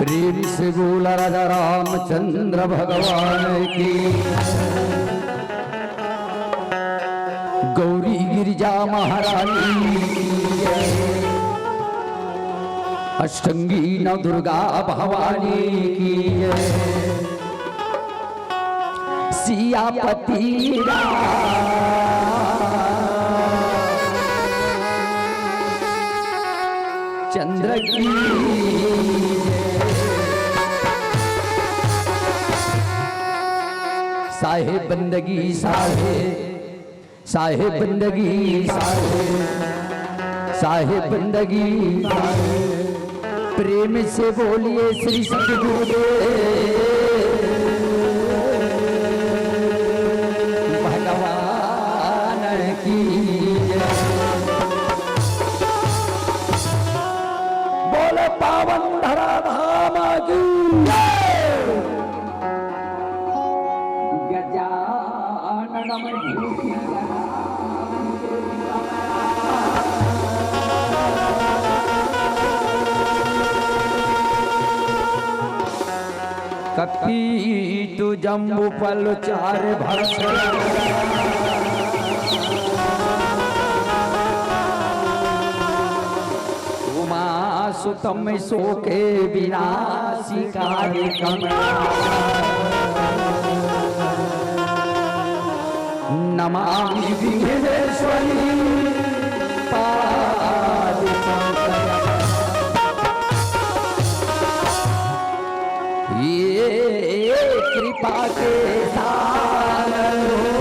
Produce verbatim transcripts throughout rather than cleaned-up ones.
प्रेम से बोला राजा रामचंद्र भगवान की, गौरी गिरिजा महारानी की जय, अष्टंगी नौ दुर्गा भवानी की जय। सियापति रामचंद्र की जय। साहेब बंदगी साहेब, साहेब बंदगी साहेब, साहेब बंदगी साहेब। प्रेम से बोलिए श्री सतगुरुदेव भगवान की जय। बोले पावन धरा धाम की जय। गजानन कपीत जम्बू फल चार भक्षण। उमा सुतम सोके विनाशिकारी कमला। नमामि विघ्नेश्वरी पाद पंकज। ये कृपा के सागर हो,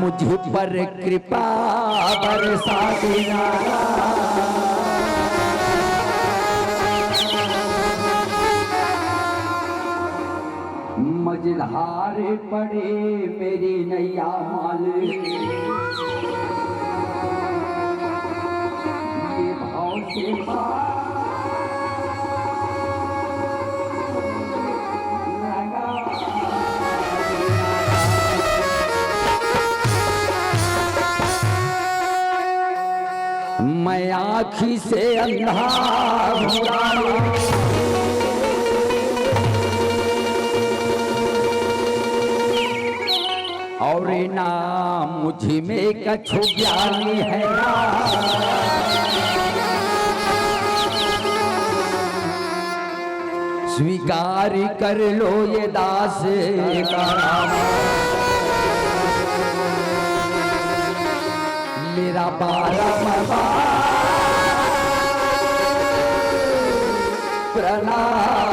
मुझ पर कृपा बरसा देना। मझधार पड़े मेरी नैया मालिक, ये भाव से पार लगा। मैं आँखी से अंधा हूँ और ना मुझ में कछु ज्ञानी है। स्वीकार कर लो ये दास का नाम। मेरा बारंबार प्रणाम।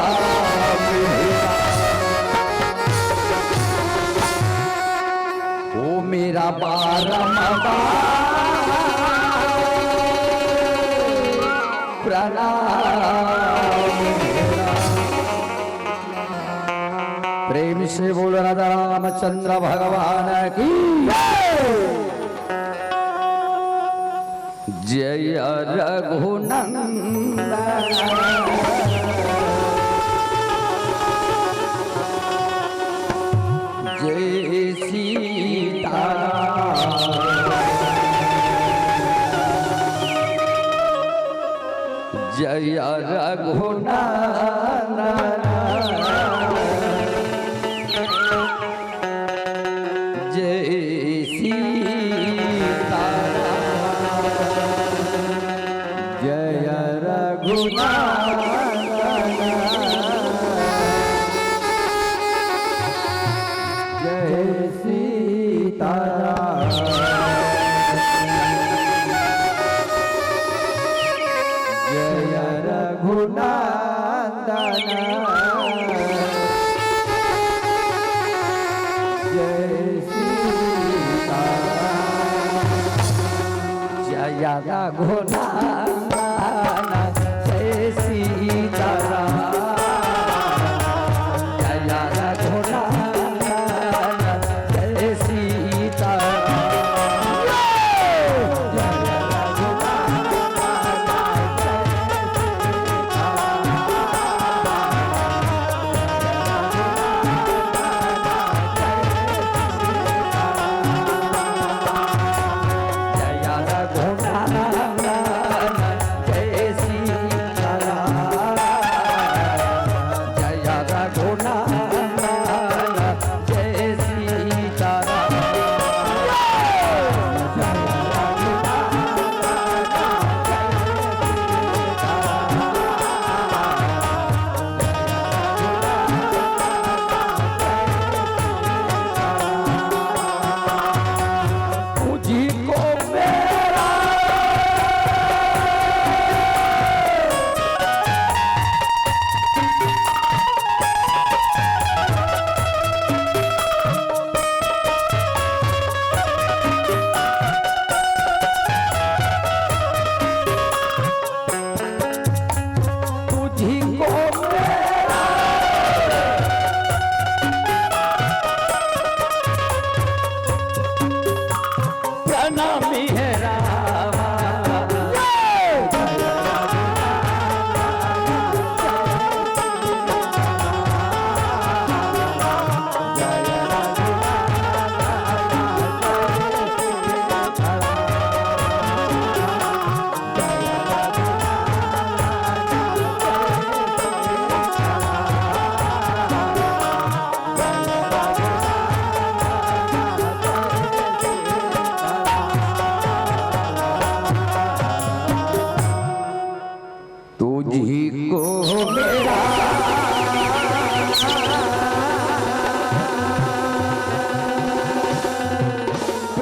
ओ मेरा बारंबार प्रणाम। प्रेम से बोल राजा रामचंद्र भगवान की जय। जय रघुनंदन जय सीताराम। जय रघुनंदन जय सीताराम। जय रघुनंदन जय सीताराम। जय रघुनंदन जय सीताराम। जय रघुनंदन जय सीताराम। जय रघुनंदन जय सीताराम।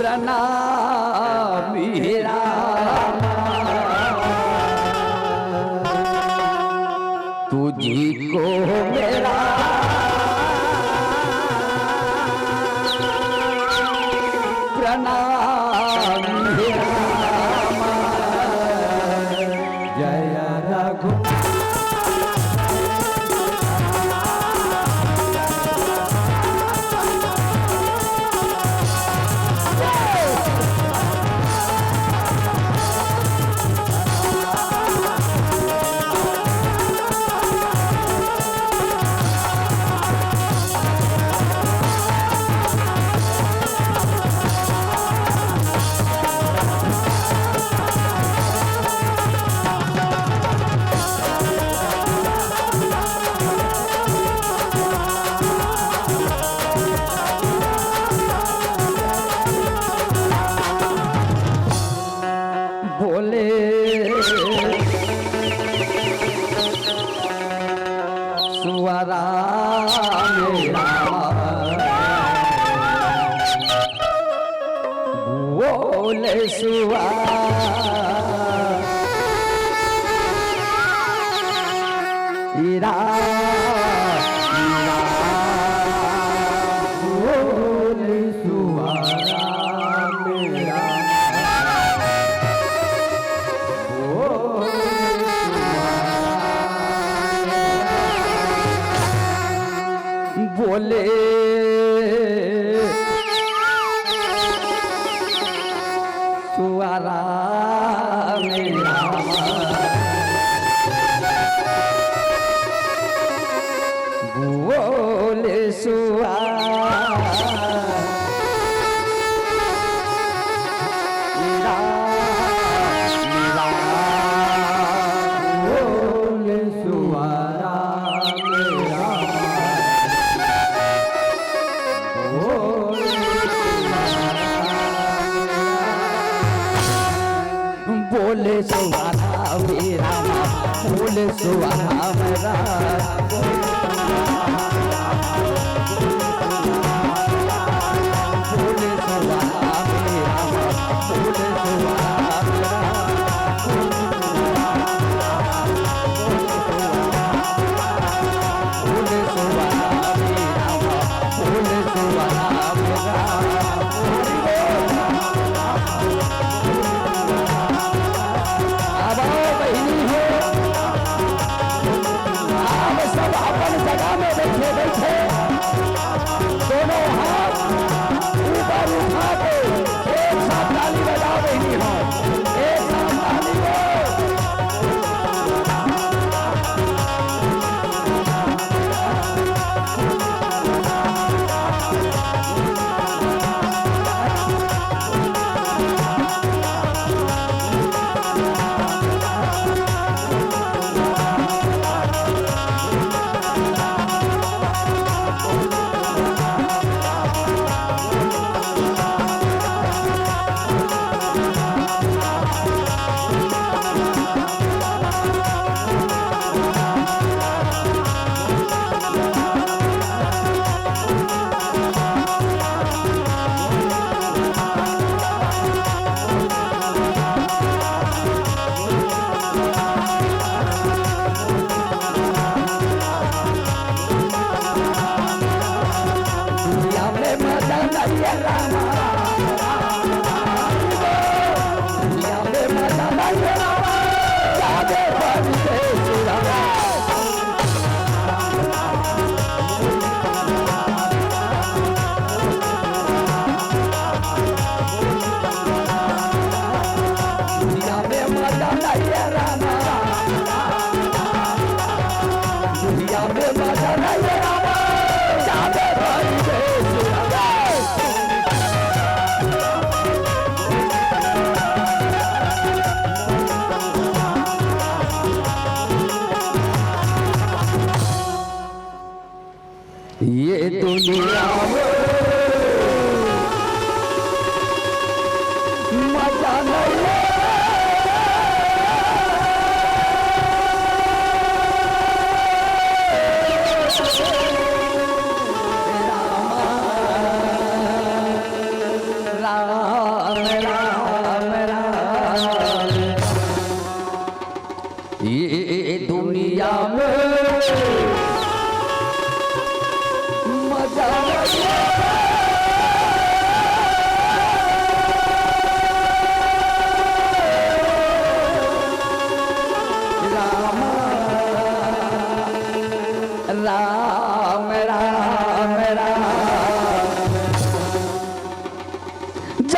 प्रणाम हे राम, तुझको मेरा प्रणाम हे राम। जय रघु बोले सुअरा मेरा, बोले सुअरा। इरा, इरा, बोले सुअरा मेरा। बोले सुअरा मेरा, बोले सुअरा। बोले सुअरा मेरा, बोले सुअरा मेरा।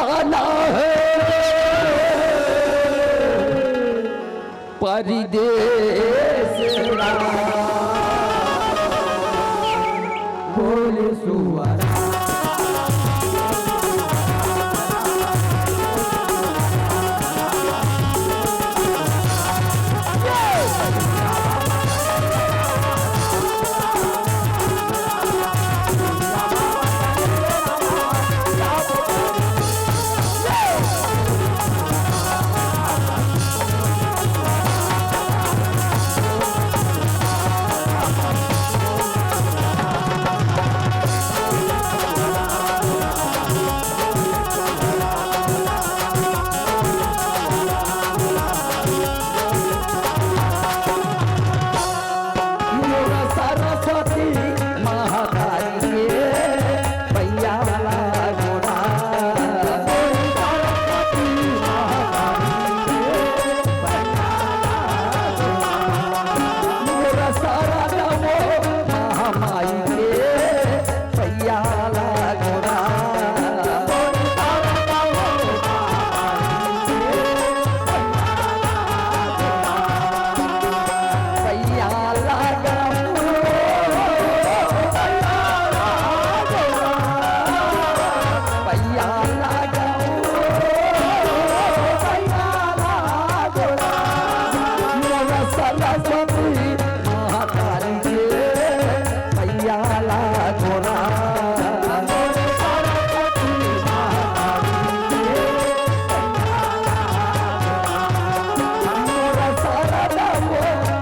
आना है परदेस ला। बोल सुअरा। मोर सरस्वती महतारी के पैया वाला गोरा। मोर सरस्वती महतारी के पैया वाला गोरा। मोर सरस्वती महमाई के पैया ला गोरा। पैया ला गोरा। पैया ला गोरा। मोर सरस्वती महतारी के पैया ला गोरा। मोर सरस्वती महतारी के पैया ला गोरा। मोर सरस्वती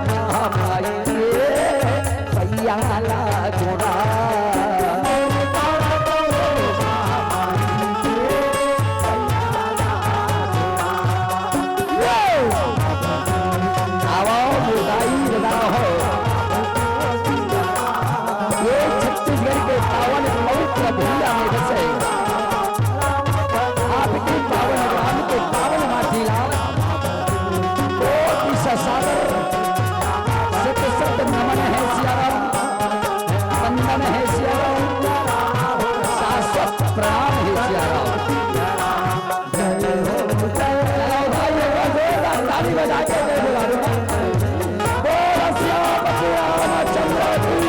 महतारी के पैया ला गोरा। आवा, लुगाई लगाओ हो। ये छत्तीसगढ़ के पावन पवित्र भुइयां में बसे आपके पावन ग्राम के पावन माटी ला कोटि सहस्रार शत शत नमन हे सिया राम, वंदन हे सिया राम, शाश्वत प्रणाम हे सिया राम। चलो भाई, एक बार जोरदार ताली बजा के जय बोला दो। बोल सियापति रामचंद्र की।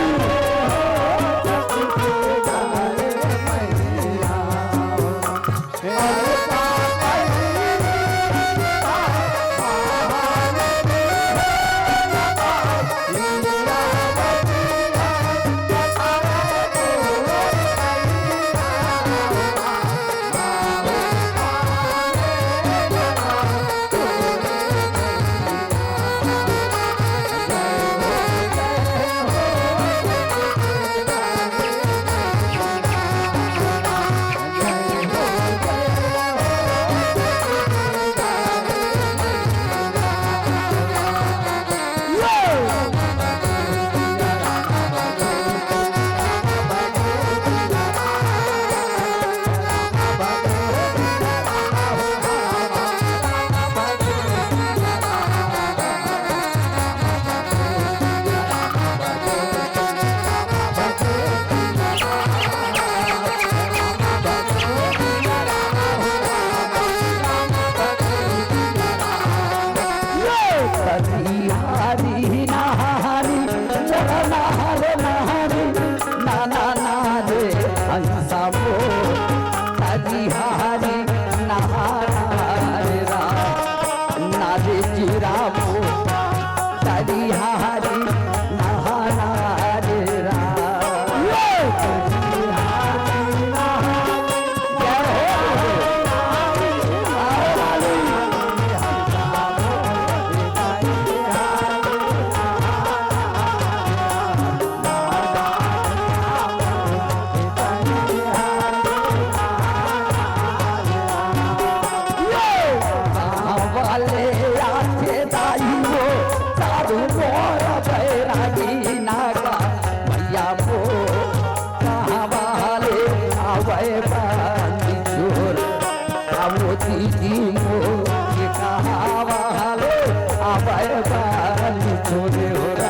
हरी नहारी, चल नहारे नहारी, ना ना ना रे हंसा मो। हरी हरी नहारे रा, ना रे जीरा मो। हरी हरी नहारे रा। वाले आथे दाई हो, साधु मोर बैरागी नागा भैया हो। कहाँ वाले आवे बानी चोर, आवो दीदी मोर, कहाँ वाले आवे बानी चोर हो रा।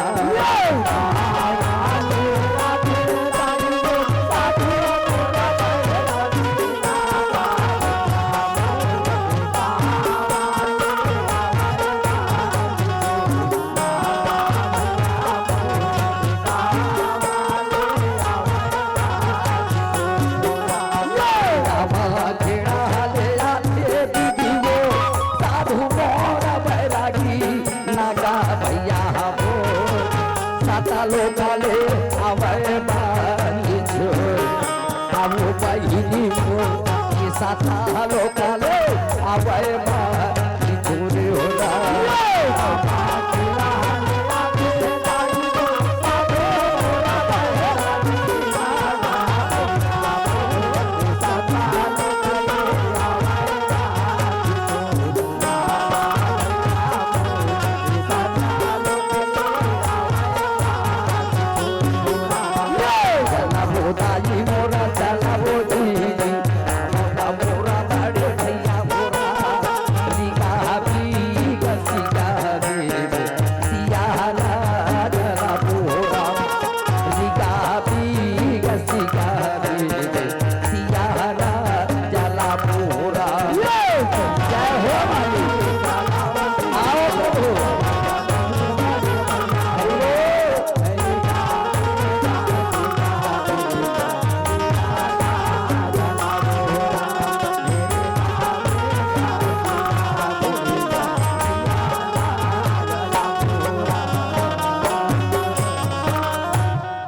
साता लोका ले आवय मा, ई तोरे हो रा।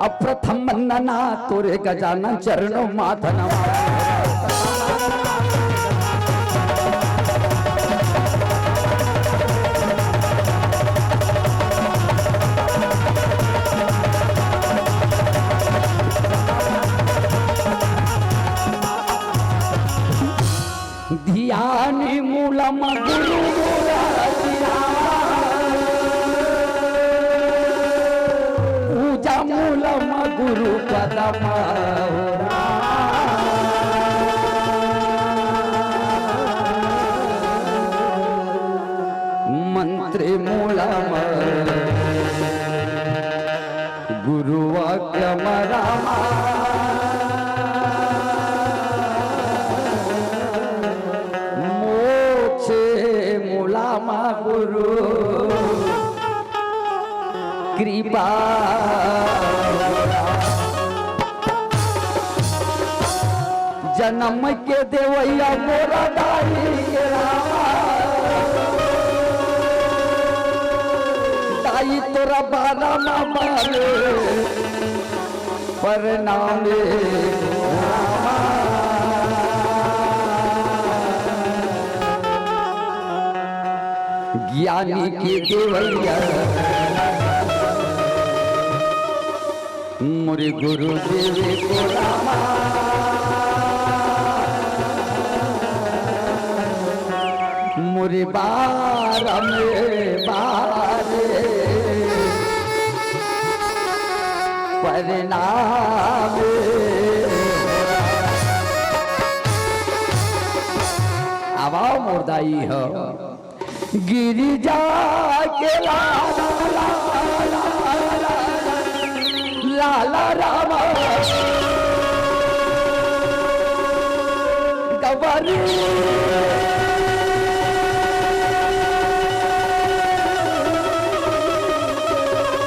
अप्रथम वंदना तोरे गजानन चरणों माथन। ध्यान मूलम गुरु मूल ध्यान। पूजा मूलम गुरु पदम। मंत्र मूलम गुरु वाक्यम राम। मोक्ष मूलम गुरु कृपा। जनम के देवैया मोरा दाई के राम। दाई तोरा बारा मामा रे, प्रणाम रे रामा। ज्ञानी के देवैया मोरे गुरुदेव को रामा, मोरे बारा में बारे प्रणाम। आवा मोर दाई हो। गिरिजा के लाला, लाला, लाला, लाला रामा गवरी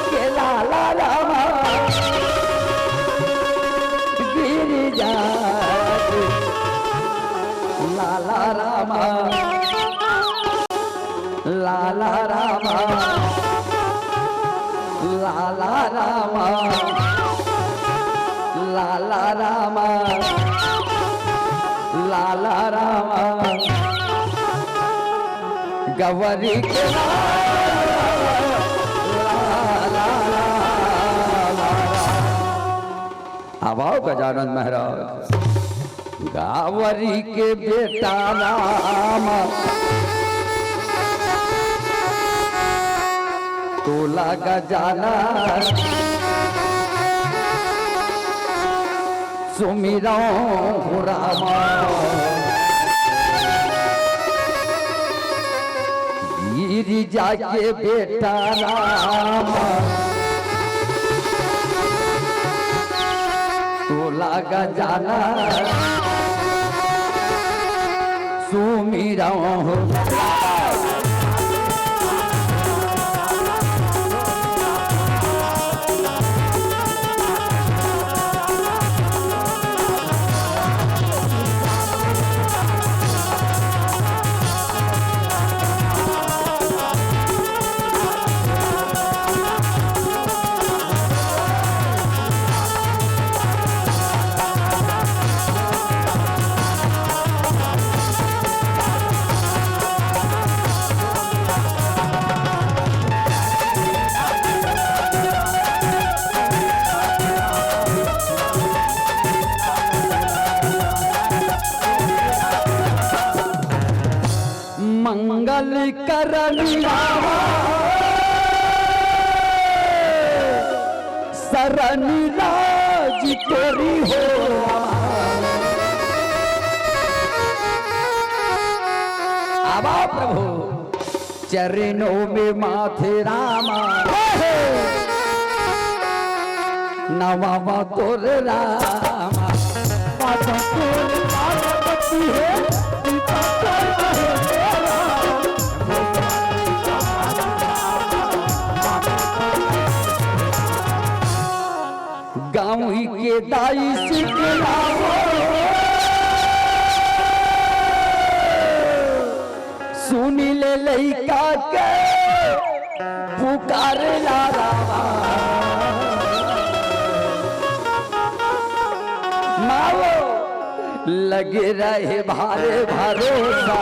के लाला रामा गिरिजा के लाला रामा। लाला रामा, लाला रामा, लाला रामा, लाला रामा, गवरी के लाला, लाला रामा। आवा गजानन महाराज। गावरी के बेटा राम, तोला गजानन सुमिरौं हो राम। गिरिजा के बेटा राम, तोला गजानन सुमिरौं हो। मंगल करन रामा, सरन राज तोरी हो। आवा प्रभु, चरणों में माथे रामा, नवावा तोर रामा। माता तोर पार्वती है, पिता तोर महेश्वरा। गाँव के दाई सिखलाओ, सुन ले लइका के पुकार ला रामा। माओ लगे रहे भारे भरोसा,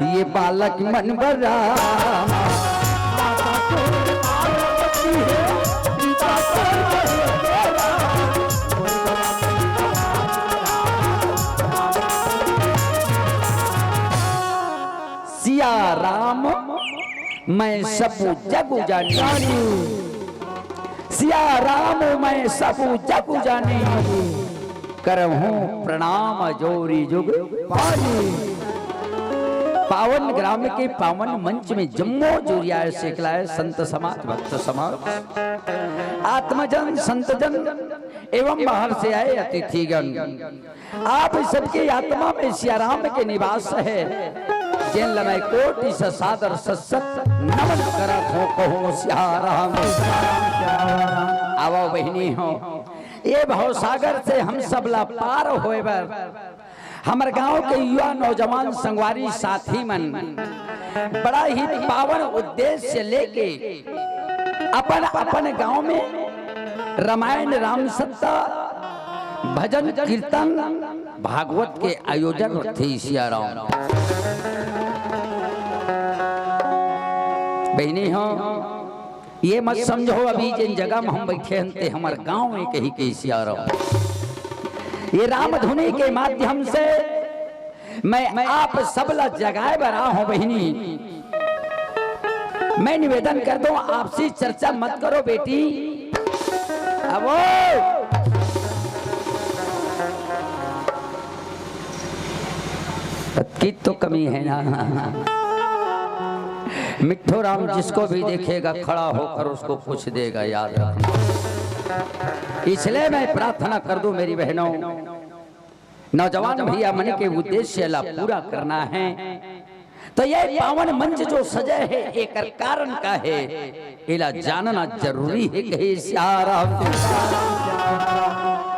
ये बालक मन बड़ा। सिया राम मैं सब जग जानी, सिया राम मैं सब जग जानी, करहूँ प्रणाम जोरी जुग पानी। पावन ग्राम के पावन मंच में जम्मो जुरिया है, सेकला है, संत समाज, भक्त समाज, आत्मजन, संतजन एवं बाहर से आए अतिथिगण, आप सबके आत्मा में सियाराम के निवास है, जेन ल मैं कोटि से सादर सत सत नमन करत हों, कहूँ सियाराम। आवो बहिनी हो, ये भवसागर से हम सब ला पार होए बर हमर गांव के युवा नौजवान संगवारी साथी मन बड़ा ही पावन उद्देश्य लेके अपन अपन गांव में रामायण, राम सत्ता, भजन कीर्तन, भागवत के आयोजन रथे सियाराम। बहिनी हो, ये मत समझो अभी जिन जगह में हम बैठे हन ते हमर गांव में कही के सियाराम। ये राम धुनी के माध्यम से मैं आप सब ला जगाए बर आ हों बहिनी। मैं निवेदन कर दूं, आपसी चर्चा मत करो बेटी। अब ओ, की तो कमी है ना। मिट्ठू राम जिसको भी देखेगा खड़ा होकर उसको कुछ देगा, याद रखना। इसलिए मैं प्रार्थना कर दूं मेरी बहनों, नौजवान भैया मन के उद्देश्य ला पूरा करना है, तो ये पावन मंच जो सजे है, एकर कारण का है, एला जानना जरूरी है। कहे सियाराम।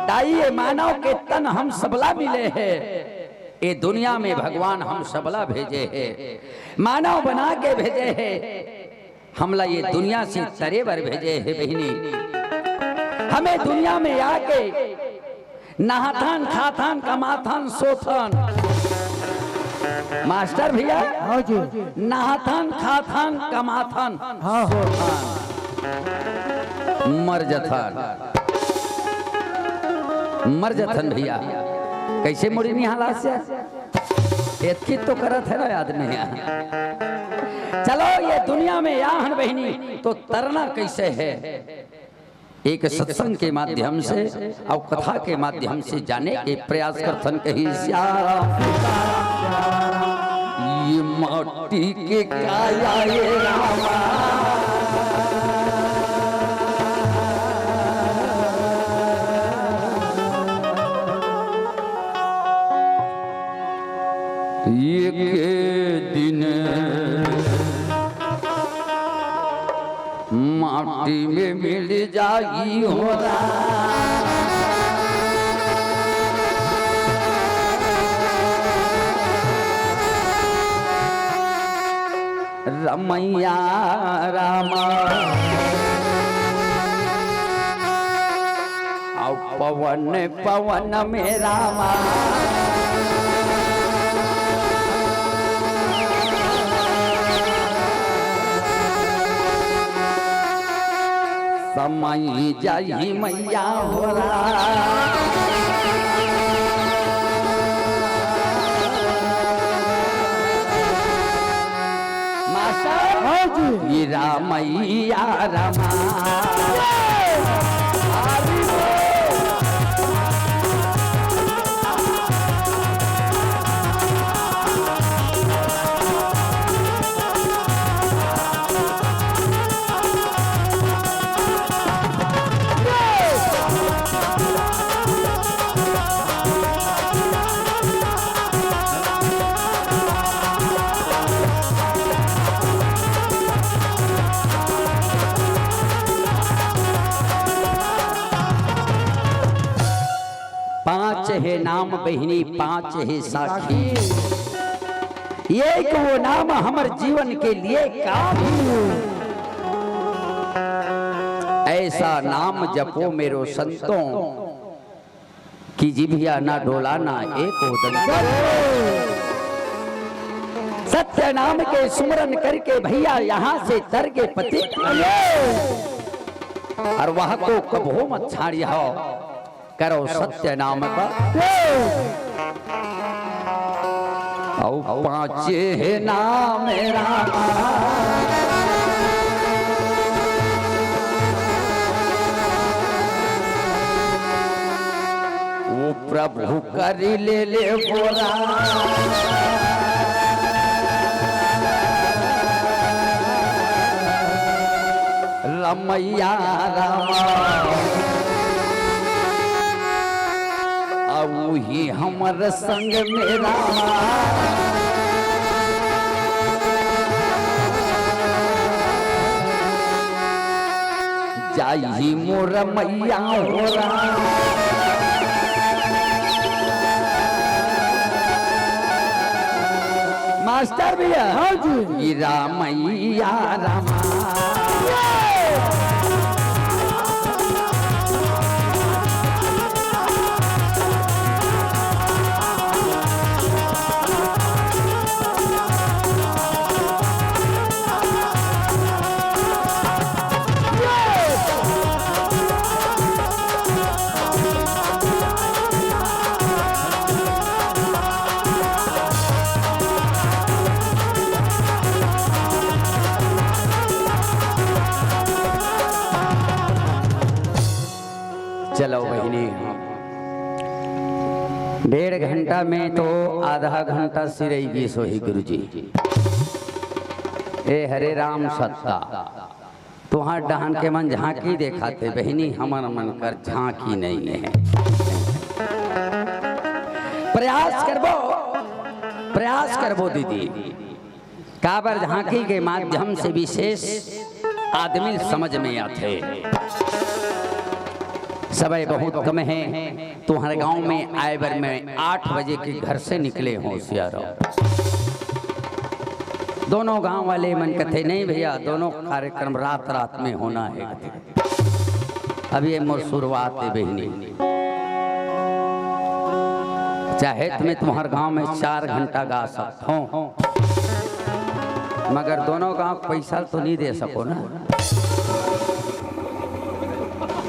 दाई, ये मानव के तन हम सबला मिले है, ये दुनिया में भगवान हम सबला भेजे है, मानव बना के भेजे है। हमला ये दुनिया से तरे बर भेजे हे बहिनी। हमें दुनिया में आके नहाथन, खाथन, कमाथन, सोथन। मास्टर भैया, हाँ जी। नहाथन, खाथन, कमाथन, हाँ। सोथन। मर जथन। मर जथन भैया। कैसे मुड़ी निहाला से? एतकी तो करत है ना आदमी। चलो, ये दुनिया में या हन बहिनी, तो तरना कैसे है? एक सत्संग के माध्यम से और कथा के माध्यम से जाने के प्रयास करथन। कही सियाराम। ये माटी के काया ये रामा, एक दिन माटी में मिल जाई हो राम। रमैया रामा, आओ पवन पवन में रामा। समय जाई मैया हो राम। रामैया रामा। पांच हे नाम बहिनी, पांच हे साखी। एक वो नाम हमर जीवन के लिए काफी। ऐसा नाम जपो मेरो संतों, कि जिभिया ना डोलाना एको दंड। सत्य नाम के सुमरन करके भैया यहाँ से तर के पतित। और वह को कबहू मत छाड़ियो, करो सत्य नाम का। औ पाँचे हे नाम रामा। वो प्रभु करि ले ले बोला। रमैया रामा। अउ ही हमर संग में रामा। जाई मोर मैया हो राम। मास्टर भैया। हाँ जी। ई रामैया रामा। चलो बहिनी, डेढ़ घंटा में तो आधा घंटा सिरई गिस होही गुरुजी। ए हरे राम सत्ता, तुहार डहन के मन झांकी देखाथे बहिनी, हमर मन कर झांकी नहीं है। प्रयास करबो, प्रयास करबो दीदी। काबर झांकी के माध्यम से विशेष आदमी समझ में आथे। समय बहुत कम है। तुहर गांव में आए बर मैं आठ बजे के घर से निकले हों सियाराम। दोनों गांव वाले मन कथे, "नहीं भैया, दोनों कार्यक्रम रात रात में होना है।" अब ये मोर शुरुआत है बहिनी, चाहे तो मैं तुम्हार गांव में चार घंटा गा सकता हूँ, मगर दोनों गांव के पैसा तो नहीं दे सको ना।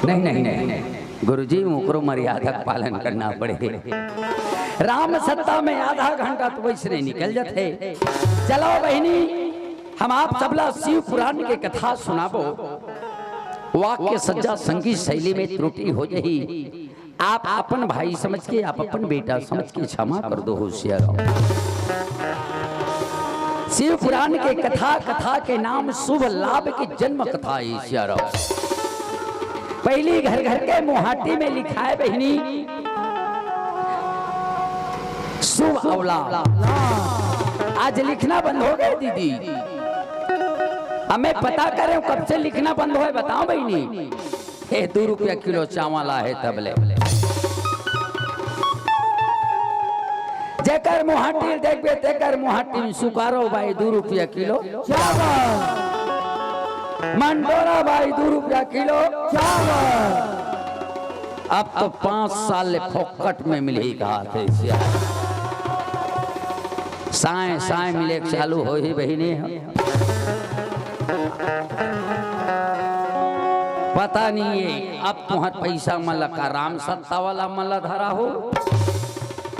नहीं, नहीं, नहीं, नहीं। गुरुजी, ओकरो मर्यादा के पालन करना पड़े। राम सत्ता में आधा घंटा तो वैसने निकल जाथे। चलो बहिनी, हम आप सबला शिव पुराण के कथा सुनाबो। वाक्य सज्जा संगीत शैली में त्रुटि हो जही, आप अपन भाई समझ के, आप अपन बेटा समझ के क्षमा कर दो, होशियार हो। शिव पुराण के कथा, कथा के नाम शुभ लाभ की जन्म कथा है, होशियार हो। पहली घर घर के मुहाटी में लिखाए बहिनी, शुभ अवलाद। आज लिखना बंद हो गया दीदी। अब मैं पता करे हूँ कब से लिखना बंद होय, बताओ बहिनी। ए, दू रुपया किलो चावल आहे तब ले। जेकर मुहाटी देखबे, तेकर मुहाटी में सुकारो बाई दू रुपया किलो चावल। मंडोरा बाई दू रुपया किलो चावल। अब तो पाँच साल ले फोकट में मिलही कहाथे सिया। साय साय मिले के चालू होही बहिनी हो। पता नहीं है, अब तुहर पैसा मन ला का राम सत्ता वाला मन ला धरा हो,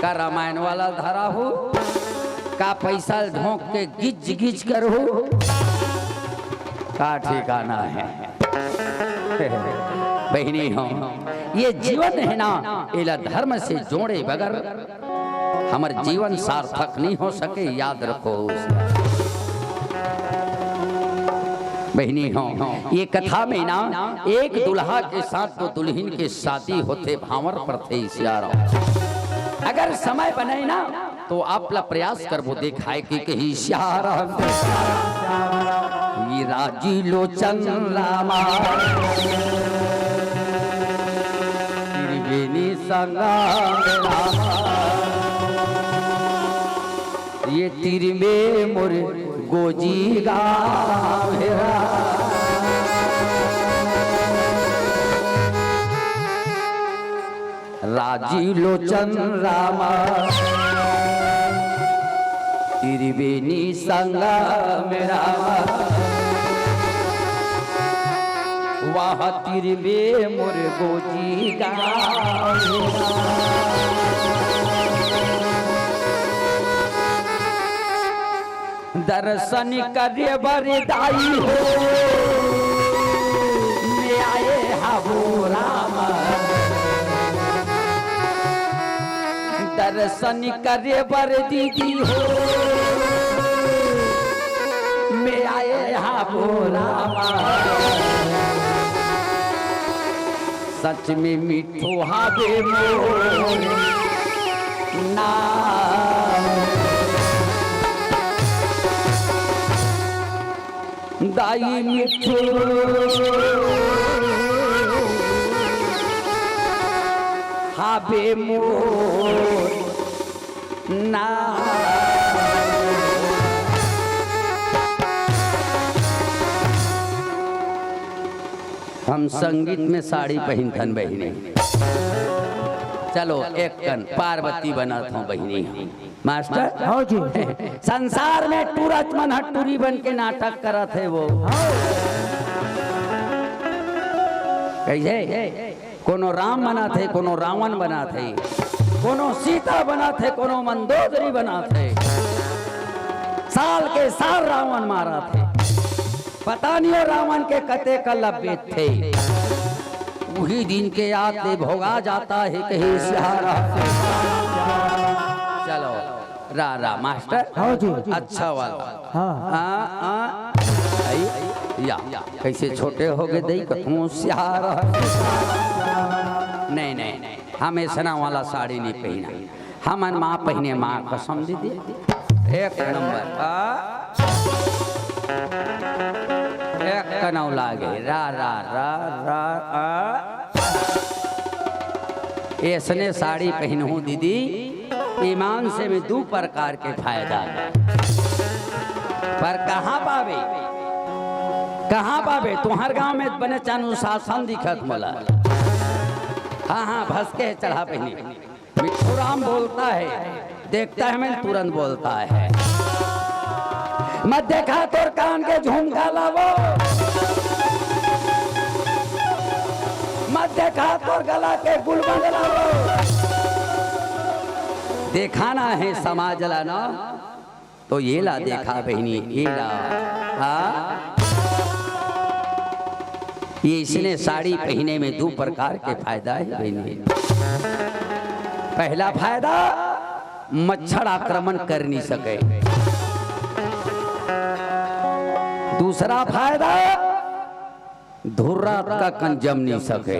का रामायण वाला धरा हो, का पैसा ढोंक के गिच गिच कर हो। का ठिकाना है। बहिनी हो, ये जीवन है ना, एला धर्म से जोड़े बगैर हमर जीवन सार्थक नहीं हो सके, याद रखो। बहिनी हो, ये कथा में ना एक दूल्हा के साथ तो दुल्हन के शादी होथे भांवर परथे सियाराम। अगर समय बने ना तो आप ला प्रयास करबो देखाय के कही सियाराम। ये राजी लोचन रामा, त्रिवेणी संगम रामा। ये तीर में मोर गोजी गाँव हे राम। राजी लोचन रामा, त्रिवेणी संगम रामा। वाह तीर में मोर गोजी गाँव हे राम। दर्शन करे बर दाई हो, मैं आए हबो राम। दर्शन करे बर दीदी हो, मैं आए हबो राम। सच में मिठो हावे मोर नाम। दाई मिठो हावे मोर नाम। हम संगीत में साड़ी पहिनथन बहिनी। चलो एक कन पार्वती बनत हौं बहिनी। मास्टर, हाँ जी। संसार में टूरच मन ह टूरी बन के नाटक करत हे वो। हाँ। कइसे? कोनो राम बनत हे, कोनो रावण बनत हे, कोनो सीता बनत हे, कोनो मंदोदरी बनत हे। साल के साल रावण मारत हे। पता नहीं वो रावण के कते कलप बीतथे। उही दिन के याद ले भोगा जाता है कहीं सियारा। चलो, रा रा मास्टर। हाँ जी। अच्छा वाला। हाँ, हाँ। आ, आ, आई, या, कैसे छोटे हो गए दई कथों सियारा। नहीं, नहीं, नहीं, हम ऐसना वाला साड़ी नहीं पहना। हमन माँ पहिने माँ कसम दीदी। एक नंबर। आ? एक कनौ लागे। रा, रा, रा, रा, आ? ऐसने साड़ी पहिनहूँ दीदी, ईमान से में दू प्रकार के फायदा हे। पर कहाँ पाबे? कहाँ पाबे? तुँहर गाँव में बने चानू शासन दिखत मोला। हाँ, हाँ, भसके चढ़ा पहिने। मिठू राम बोलता है, देखता है मैं तुरंत बोलता है। मत देखा तोर कान के झुमका लावो, मत देखा तोर गला के गुलबंद लावो। देखाना है समाज ला ना, तो ये ला देखा बहिनी, ये ला। हाँ? ये इसने साड़ी पहिने में दू प्रकार के फायदा हे बहिनी। पहला फायदा, मच्छर आक्रमण कर नहीं सके। दूसरा फायदा, धुर्रा का कन जम नहीं सके।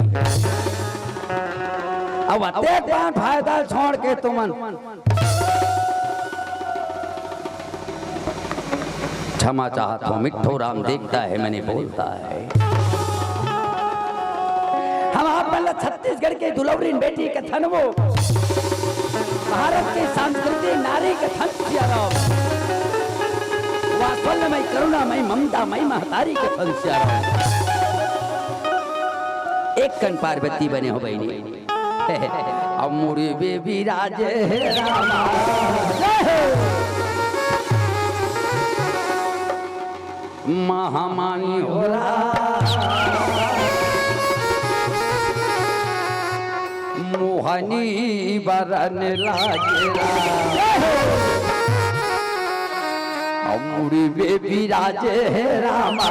अब अतेक बार फायदा छोड़ के तुमन क्षमा चाहत हौं, मिट्ठू राम देखता है, मैंने बोलता है। हम आप मन ला छत्तीसगढ़ के दुलौरिन बेटी के थन वो भारत के सांस्कृतिक नारी के थन सियाराम। वात्सल्यमय, करुणामय, ममतामय महतारी के थन सियाराम। एक कन पार्वती बने हो बहिनी। अब मुड़ी बेबी राजे हे रामा। महामानी हो राम। मोहनी बरन लागे राम। अउर वे विराजे हे रामा,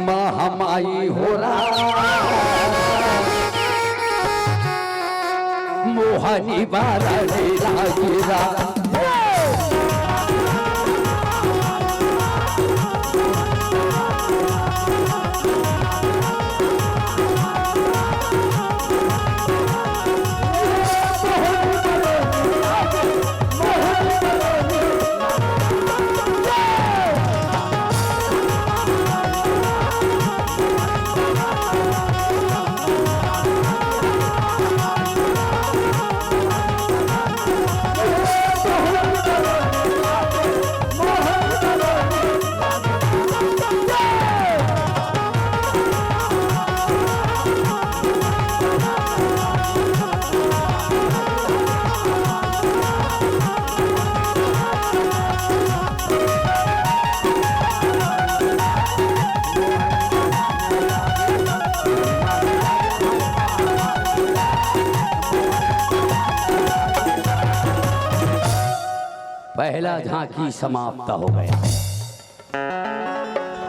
महामाई हो राम, मोहनी बारा लीला गिरा। पहला झांकी समाप्त हो गया।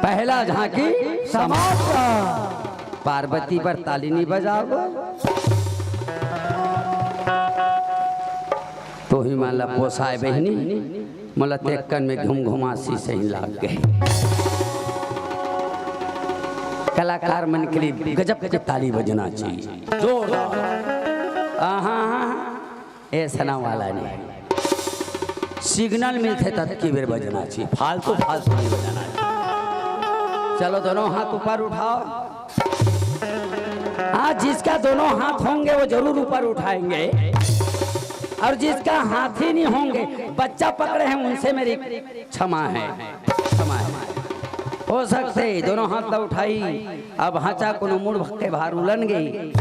पहला झांकी समाप्त। पार्वती बर ताली नहीं बजाओ। तो ही मान ला पोसाए बहिनी, मोला तेक्कन में घुमघुमासी सही लाग गए। कलाकार मन के लिए गजब के ताली बजना चाहिए, जोरदार। आहा, ए सना वाला नहीं। सिग्नल मिलथे ततकी बेर बजना चाहिए, फालतू फालतू नहीं बजाना चाहिए। चलो दोनों हाथ ऊपर उठाओ। हाँ, जिसका दोनों हाथ होंगे वो जरूर ऊपर उठाएंगे, और जिसका हाथ ही नहीं होंगे, बच्चा पकड़े हैं, उनसे मेरी क्षमा है, क्षमा है। हो सकते दोनों हाथ तो उठाई, अब हाचा कोनो मुड़ के भार उलन गई।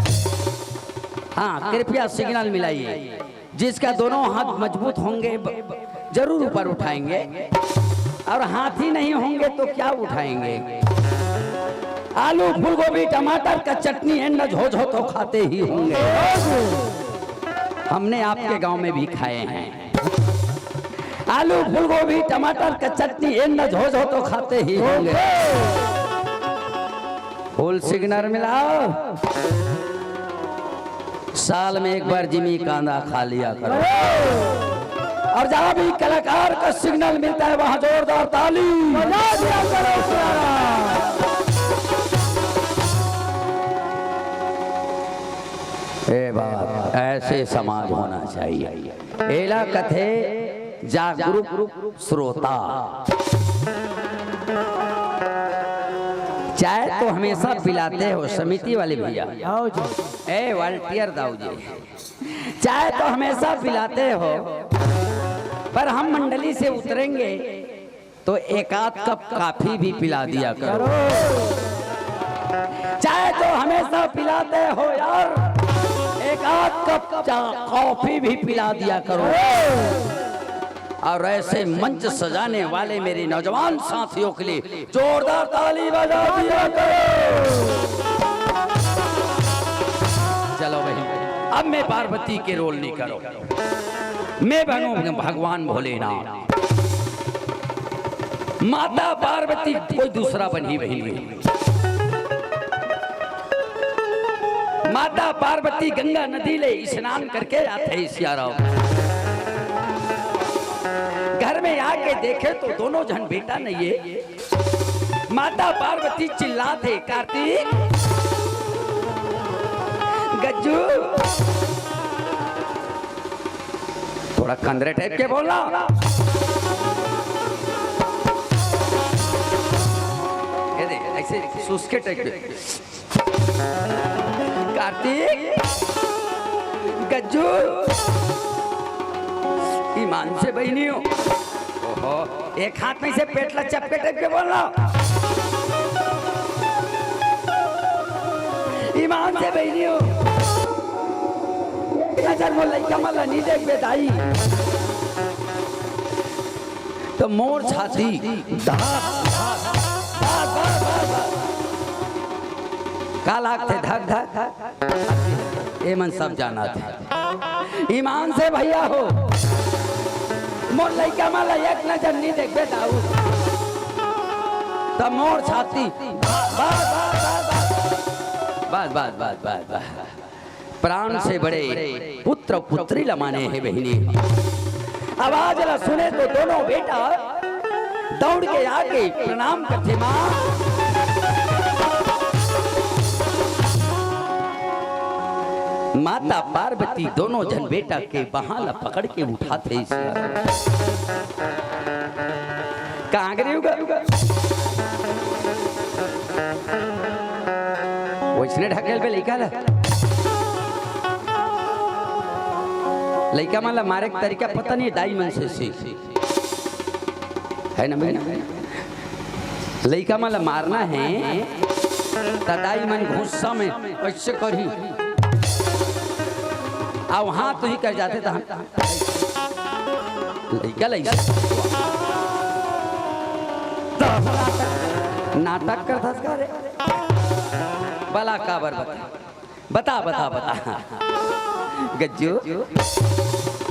हाँ, कृपया सिग्नल मिलाइए। जिसका दोनों हाथ मजबूत होंगे, ब-, जरूर ऊपर उठाएंगे, और हाथ ही नहीं होंगे तो क्या उठाएंगे? आलू, फूलगोभी, टमाटर का चटनी, एंड झोझो तो खाते ही होंगे। हमने आपके गांव में भी खाए हैं। आलू, फूलगोभी, टमाटर का चटनी, एंड झोझो तो खाते ही होंगे। फुल सिग्नल मिलाओ। साल में एक बार जिमी कांदा खा लिया करो। और जहाँ भी कलाकार का सिग्नल मिलता है, वहाँ जोरदार ताली बजा दिया करो। ए बात, ऐसे समाज होना चाहिए। एला कथे जागरूक श्रोता। चाय तो हमेशा पिलाते हो समिति वाले भैया। आओ जी। ए वॉलंटियर दाऊ जी, चाय तो हमेशा पिलाते हो, पर हम मंडली से उतरेंगे तो एक आध कप कॉफी भी पिला दिया करो। चाय तो हमेशा पिलाते हो यार, एक आध कप चा-, कॉफी भी पिला दिया करो। और ऐसे मंच सजाने वाले मेरे नौजवान साथियों के लिए जोरदार ताली बजा दिया करो। चलो भाई, अब मैं पार्वती के रोल नहीं करूँ, मैं बनूं भगवान भोलेनाथ। माता पार्वती कोई दूसरा बनी बहिनी। माता पार्वती गंगा नदी ले स्नान करके आथे सियाराम। घर में आके देखे तो दोनों झन बेटा नहीं है। माता पार्वती चिल्लाथे, "कार्तिक, गज्जू।" थोड़ा कंदरे टाइप के बोलना। ये दे, ऐसे सुस्के टाइप के। कार्तिक, गज्जू, ईमान से बहिनी हो। ओहो, एक हाथ में से पेट ला चपके टाइप के बोलना। ईमान से बहिनी हो। नजर मोर लइका मन ला नहीं देखबे दाई। तो मोर छाती धक, धक, धक, धक, धक। का लागथे धक, धक? ए मन सब जानथे। ईमान से भैया हो, मोर लइका मन ला एक नजर नी देखबे दाऊ, त मोर छाती बस, बस, बस, बस। प्राण से बड़े पुत्र अउ पुत्री ला माने हे बहिनी। आवाज ला सुने तो दोनों बेटा दौड़ के आके प्रणाम करथे, माँ। माता पार्वती दोनों झन बेटा के बाहाँ ला पकड़ के उठाथे। कहाँ गे रेहेव गा? वइसने ढकेलबे लइका ला। लइका मन ला मारे के तरीका पता नहीं, दाई मन से सीख। है ना भैया? लइका मन ला मारना हे, त दाई मन गुस्सा में अइसे करही। अउ हाथ ही कर जाथे, तहन लइका लइका। नाटक करथस का रे? बला काबर बता? बता, बता, बता। गज्जू,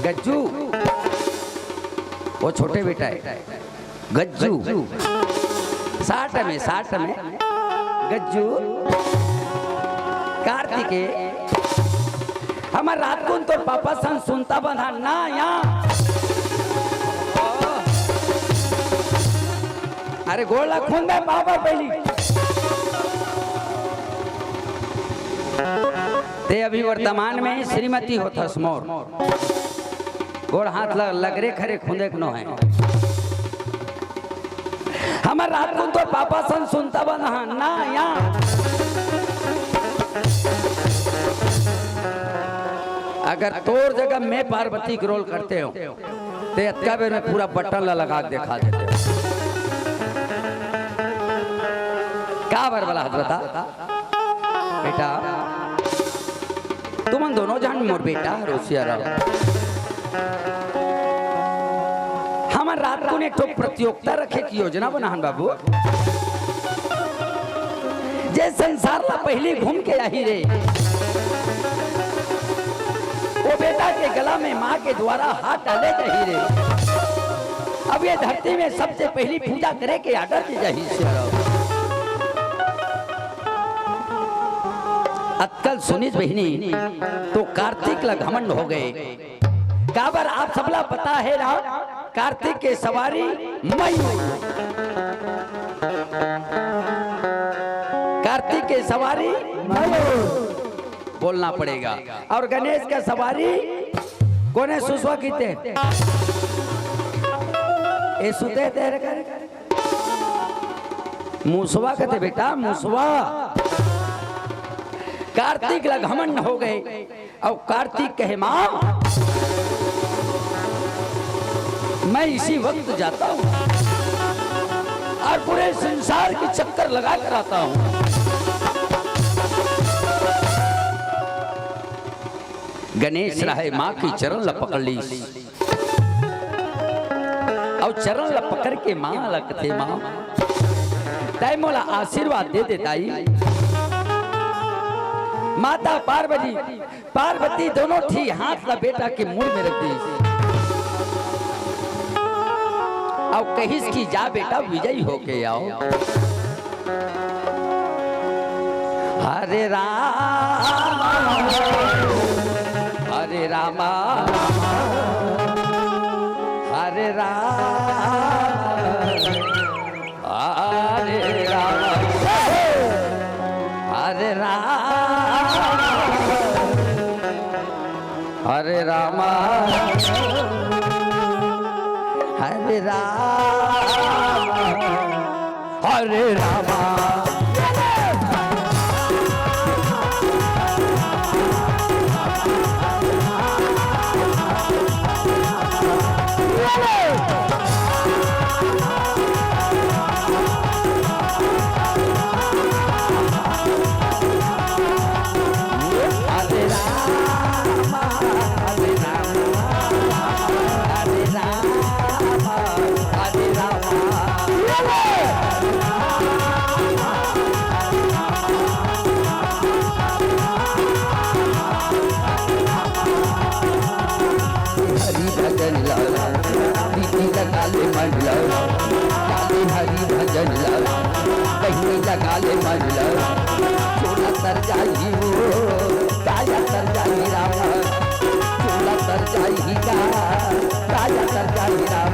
गज्जू, वो छोटे बेटा हे। गज्जू, साठ में, साठ में। गज्जू, कार्तिके, हमर रातकुन तोर पापा संग सुनता बंधा ना या। अरे गोड़ ला खून दे पापा पहली। ते अभी वर्तमान में श्रीमती होथस मोर। गोड़ हाथ ल-, लगरे खरे खुंदे के नो हे। हमर रातकुन तोर पापा संग सुनता बंधा ना या। अगर तोर जगह मैं पार्वती के रोल करते हो, ते अतका बेर में पूरा बटन ला लगा के देखा देते हो। का बर बला हाथ बता? बेटा, तुमन दोनों झन मोर बेटा हरो सियाराम। हमन रातकुन एक ठो प्रतियोगिता रखे के योजना बनाहन बाबू। जे संसार ला पहिली घूम के आही रे, वो बेटा के गला में माँ के द्वारा हाथ डाले जाही रे। अब ये धरती में सबसे पहिली पूजा करे के आर्डर दे जाही सियाराम। अतका ल सुनिस बहिनी, तो कार्तिक ला घमंड हो गे। काबर आप सबला पता हे ना, कार्तिक के सवारी मयूर। कार्तिक के सवारी मयूर। बोलना पड़ेगा। अउ गणेश के सवारी कोने सुसवा किते? ए सुते तेरे कर। मुसवा कथे बेटा, मुसवा। कार्तिक ला घमंड हो गे अउ कार्तिक कहे, "माँ, मैं इसी वक्त जाता हूँ और पूरे संसार के चक्कर लगा कर आता हूँ।" गणेश राहे माँ के चरण ला पकड़ लीस। अउ चरण ला पकड़ के माँ ला कथे, "माँ, तैं मोला आशीर्वाद दे दे दाई।" माता पार्वती, पार्वती दोनों ठी हाथ ला बेटा के मुड़ में रख दीस। अउ कहिस कि जा बेटा, विजयी होके आओ। हरे राम, हरे राम, हरे राम, हरे राम, हरे राम, हरे राम, हरे राम, हरे राम। राम, चोला तर जाही का, काया तर जाही राम।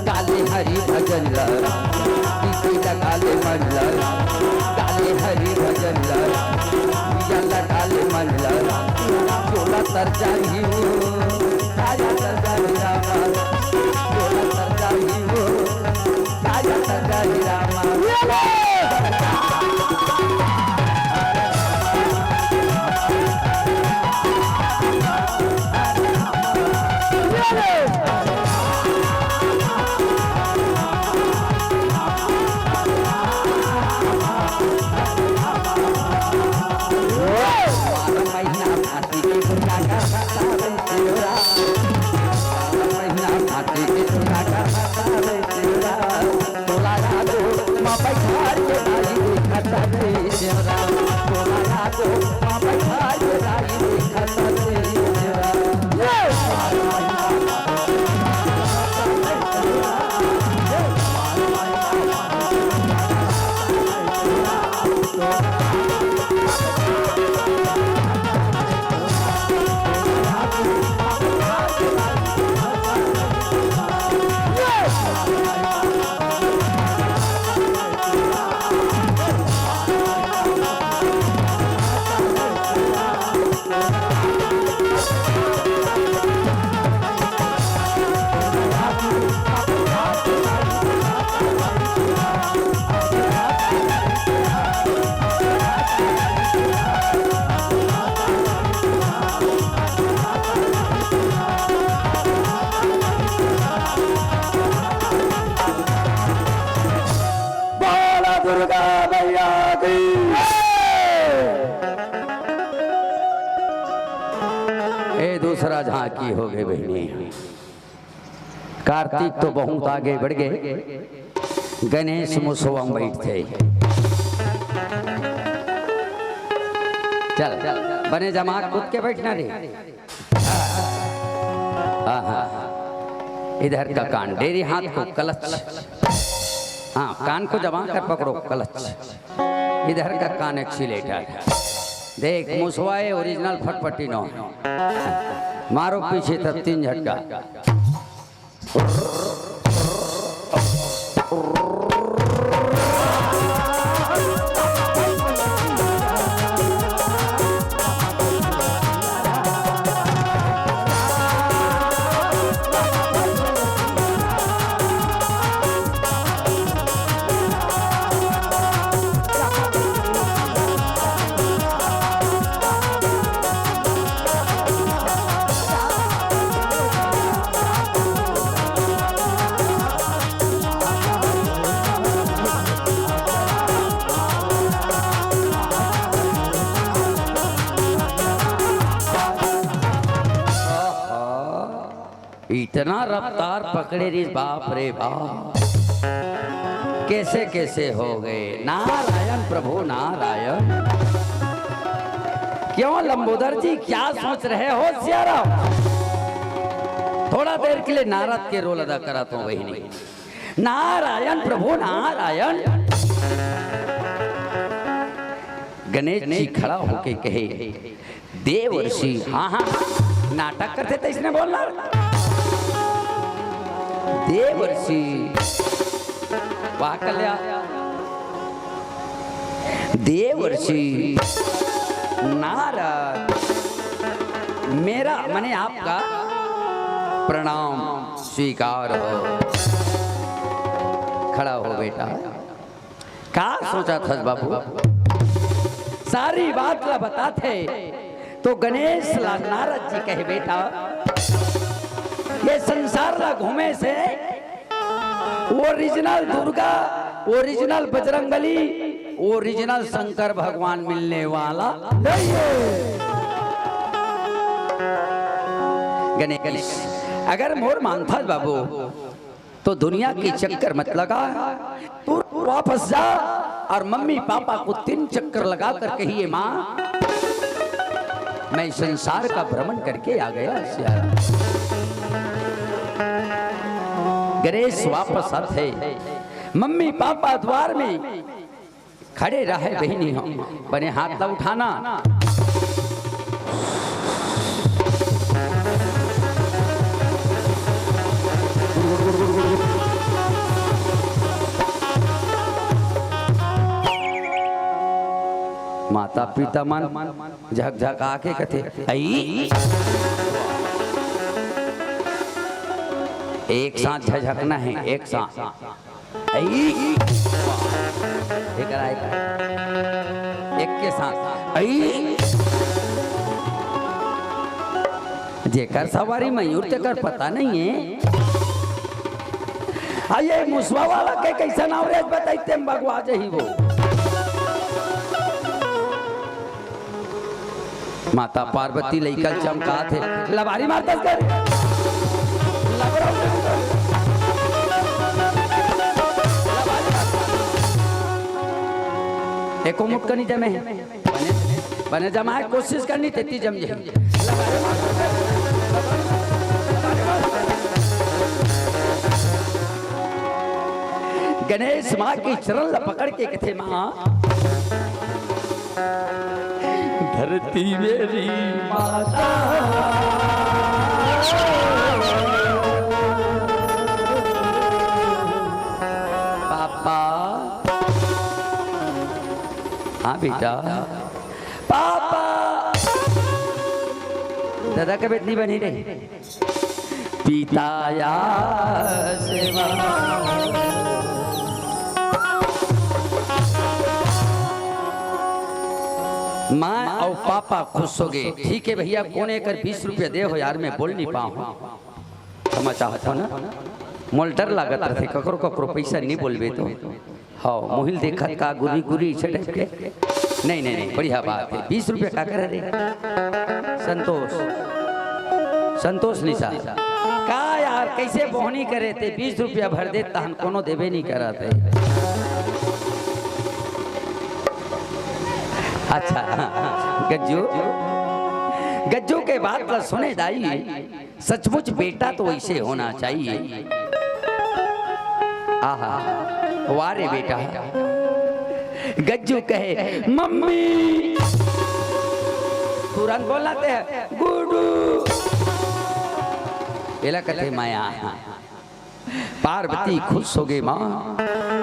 काले हरि भजन ल, इसी ल काले मन ल, काले हरि भजन ल, या ल काले मन ल, चोला तर जाही हो, काया तर जाही रामा, चोला तर जाही हो, काया तर जाही रामा। बोला दुर्गा मैया की। ए दूसरा झांकी हो गे बहिनी। कार्तिक तो बहुत आगे बढ़ गे, गणेश मुसवा म बइठथे। चल, बने जमा कूद के बइठना रे। हाँ, हाँ, हाँ। इधर का कान, डेरी हाथ को क्लच। हाँ, कान को जमा कर पकड़ो, क्लच। इधर का कान एक्सीलेटर। देख, मुसवा ए ओरिजिनल फटफटी नो हे। मारो पीछे तक तीन झटका। इतना रफ्तार पकड़े रिहिस, बाप रे बाप, कैसे कैसे हो गए। नारायण प्रभु नारायण। क्यों लंबोदर जी, क्या सोच रहे हो सियाराम? थोड़ा देर के लिए नारद के रोल अदा करा तो बहिनी। नारायण प्रभु नारायण। गणेश जी खड़ा होके कहे, देवर्षि, हाँ, हाँ, नाटक करथे त इसने बोलना। देवर्षि, वाह कल्या। देवर्षि नारद, मेरा, माने आपका प्रणाम स्वीकार हो। खड़ा हो बेटा। का सोचत हस बाबू? सारी बात ला बताथे तो गणेश ला नारद जी कहे, बेटा, ये संसार ला घूमे से original Durga, original Bajrangbali, original Shankar भगवान मिलने वाला नहीं है। गणेश, अगर मोर मानथस बाबू, तो दुनिया के चक्कर मत लगा, तू वापस जा और मम्मी पापा को तीन चक्कर लगा कर कहिए, "माँ, मैं संसार का भ्रमण करके आ गया।" सियाराम। गणेश वापस आथे, मम्मी पापा द्वार में खड़े रहे बहिनी हो, बने हाथ ला उठाना। माता पिता मन झकझका के कथे, "अई।" एक साथ झझकना है, एक साथ। अई। एकरा, एकरा। एक के साथ। अई। जेकर सवारी मयूर तेकर पता नहीं है। आ ये मुसवा वाला के कैसा नाम रे बताई तेम बगवा जही वो। माता पार्वती लइका ल चमकात हे, लबारी मारतस कर। लबारी मारतस। एको मुटकनी जमे हे। बने, बने जमाए कोशिश करनी, तेती जम जाही। गणेश माँ के चरण ल पकड़ के कथे, "माँ, धरती मेरी माता।" पापा। हाँ बेटा। पापा। दादा के बेटनी बनी रही। पिता या सेवा। माँ अउ पापा खुश हो गए। ठीक है भैया, कोने कर बीस रुपया दे हो यार, मैं बोल नहीं पाऊँ। क्षमा चाहत हो ना, मोल डर लागत रथे, ककरो ककरो पैसा नहीं बोलबे तो। हाँ, मोहिल देखत का गुरी गुरी इसे टाइप के। नहीं, नहीं, नहीं, बढ़िया बात है। बीस रुपया का करे रे? संतोष, संतोष निशा। का यार, कैसे बोहनी करे ते? बीस रुपया भर दे, तहन कोनो देबे नहीं करत हे। अच्छा, गज्जू, गज्जू के बात ला सुने दाई। सचमुच बेटा तो ऐसे होना चाहिए। आहा, वाह रे बेटा। गज्जू कहे, "मम्मी।" तुरंत बोलना ते, "गुडू।" एला कथे माया। पार्वती खुश हो गई माँ,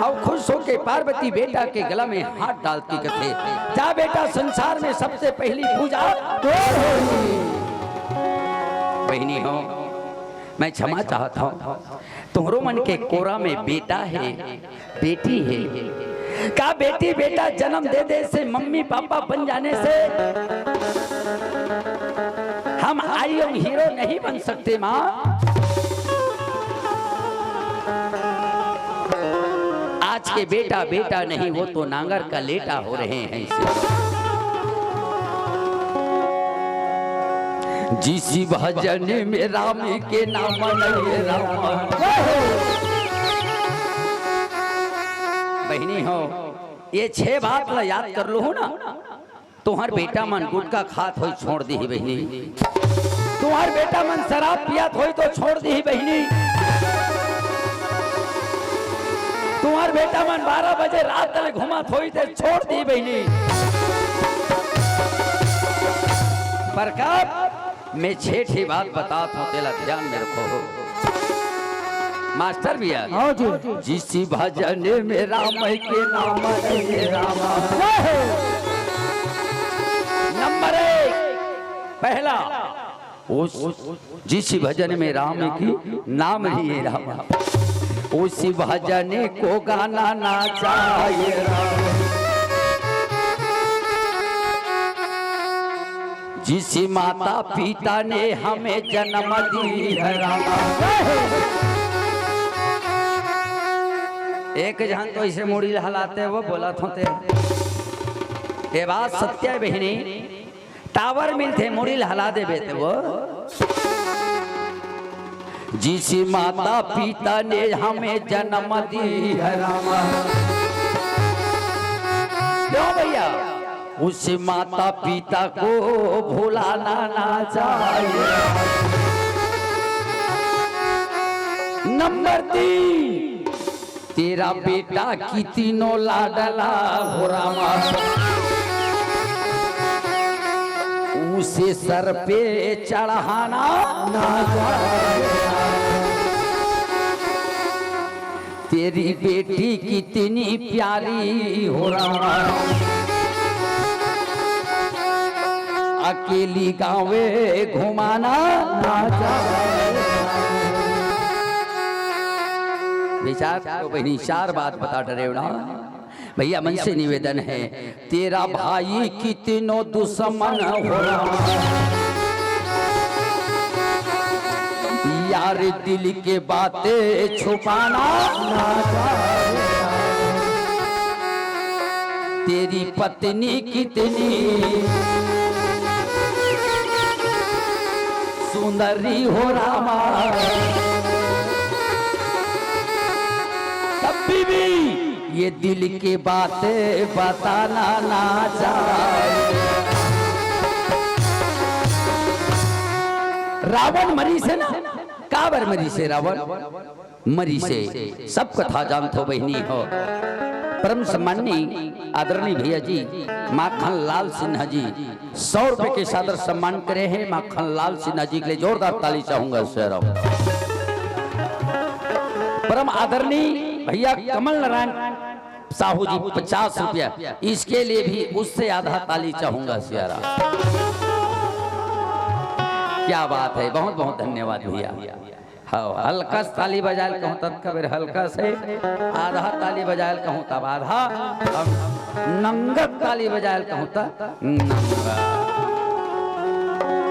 अउ खुश होके पार्वती बेटा के गला में हाथ डाल के कथे, "जा बेटा, संसार में सबसे पहली पूजा तोर होही।" बहिनी हो, मैं क्षमा चाहत हूँ, तुहरो मन के कोरा में बेटा हे, बेटी हे, का बेटी बेटा जन्म दे दे से मम्मी पापा बन जाने से हम आई एम हीरो नहीं बन सकते माँ। आज के बेटा बेटा नहीं, वो तो नांगर का लेटा हो रहे हैं। जिस भजन में राम के नाम नहीं राम। बहिनी हो, ये छह बात ला याद कर लो हो ना। तुहर बेटा मन गुटखा खात होई छोड़ दिही बहिनी। तुहर बेटा मन शराब पियत होई तो छोड़ दिही बहिनी। तुहर बेटा मन बारह बजे रात तले घूमत होई ते छोड़ दिही बहिनी। पर का मैं छह ठे बात बतात हूँ, तेला ध्यान में रखो हो। मास्टर भैया। हाँ जी। जिस भजन में राम के नाम है रामा। जय हो। नंबर एक, पहला, उस, जिस भजन में राम की नाम ही है रामा, उस भजन को गाना ना चाहिए रामा। जिस माता पिता ने हमें जन्म दी है रामा। एक झन तो इसे मुड़ी हलाते वो बोलत होते। ये बात सत्य है बहिनी, टावर मिलथे मुड़ी हला देबे ते वो। जिस माता पिता ने हमें जन्म दी है रामा। क्यों भैया? उस माता पिता को भुलाना ना चाहिए। नंबर तीन, तेरा बेटा कितनो लाडला हो रामा, उसे सर पे चढ़ाना ना जाए। तेरी बेटी कितनी प्यारी हो रामा, अकेली गाँवे घुमाना ना जाए। विचार करो बहिनी, चार बात बता डरेव ना। भैया मन से निवेदन है, तेरा भाई कितनो दुश्मन हो रामा, यार दिल के बातें छुपाना ना जाए। तेरी पत्नी कितनी सुंदरी हो रामा, तब भी ये दिल की बातें बताना ना जाए। रावण मरिस हे ना, काबर मरिस हे रावण? मरिस हे, सब कथा जानथो बहिनी हो। परम सम्माननीय आदरणीय भैया जी माखन लाल सिन्हा जी सौ रुपए के सादर सम्मान करे हे। माखन लाल सिन्हा जी के लिए जोरदार ताली चाहूंगा शेरों। परम आदरणीय भैया कमल नारायण साहू जी पचास रुपया, इसके लिए भी उससे आधा ताली चाहूंगा शेरों। क्या बात है, बहुत बहुत धन्यवाद भैया। हाँ, हल्का से ताली बजायल कहूँ तब कबीर हल्का से, आधा ताली बजायल कहूँ तब आधा, अब नंगत ताली बजायल कहूँ तब नंगत।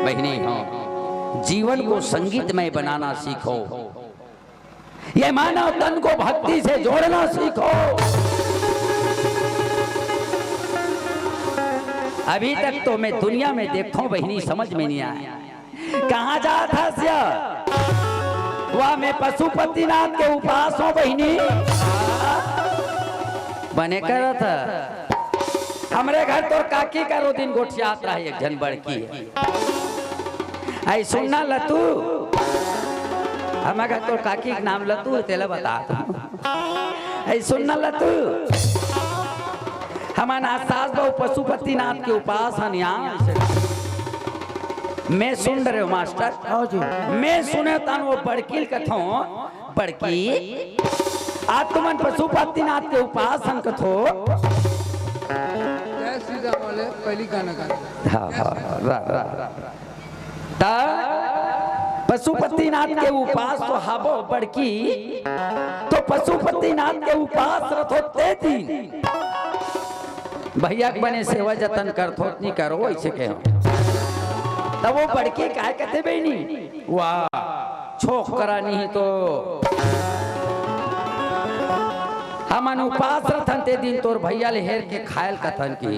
बहिनी हो, जीवन को संगीतमय बनाना सीखो, ये मानव तन को भक्ति से जोड़ना सीखो। अभी तक तो मैं दुनिया में देखता हूँ बहिनी, समझ में नहीं आया। कहाँ जात हस या? वाह, मैं पशुपतिनाथ के उपास हूँ बहिनी। बने करत ह। हमरे घर तोर काकी करो दिन गोठियात रहे, एक झन बड़की हे। आई सुनना लतू, हमर घर तोर काकी के नाम लतू हे, तेला बता तू। आई सुनना लतू, हमन आज सास बहू पशुपतिनाथ के उपास हन यहाँ। मैं सुन रहे हो मास्टर? हाँ जी। मैं सुने तन वो बड़कील कथों, बड़की, आज तुमन पशुपतिनाथ के उपास हन कथो। जय श्री राम वाले पहली गाना गा। हाँ, हाँ, हाँ, रा, रा, रा। त पशुपतिनाथ के उपास तो हाबो बड़की, तो पशुपतिनाथ के उपास रथो ते दिन भैया के बने सेवा जतन करथो, नहीं करो ऐसे कहो। तब वो बड़की काय कहते बहिनी, वाह, छोकरा नहीं तो हमन उपास रथन ते दिन तोर भैया ले हेर के खायल कथन की।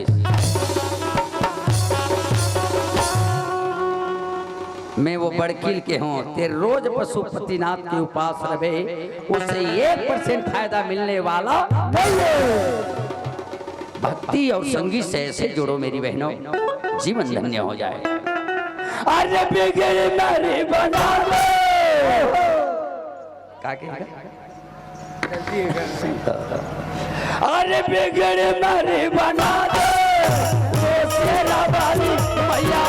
मैं वो बड़कील के हूँ, ते रोज पशुपतिनाथ के उपास रहे, उससे एक परसेंट फायदा मिलने वाला नहीं है। भक्ति और संगीत से ऐसे जुड़ो मेरी बहनों, जीवन धन्य हो जाए। अरे बिगड़ी मेरी बना दे। का के? अरे बिगड़ी मेरी बना दे। ओ शेरा वाली मैया।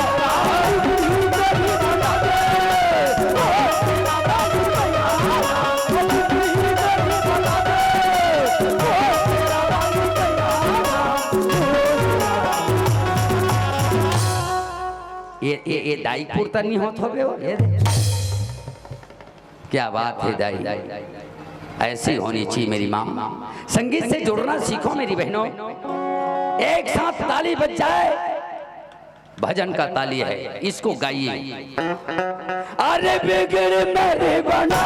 ये, ये, ये दाई पुरता नहीं होत होबे हो, ये दे। क्या बात है दाई, ऐसी होनी चाहिए मेरी माँ। संगीत से जुड़ना सीखो मेरी बहनों, एक साथ ताली बज जाए। भजन का ताली है, इसको गाइए। अरे बिगड़ मेरे बना।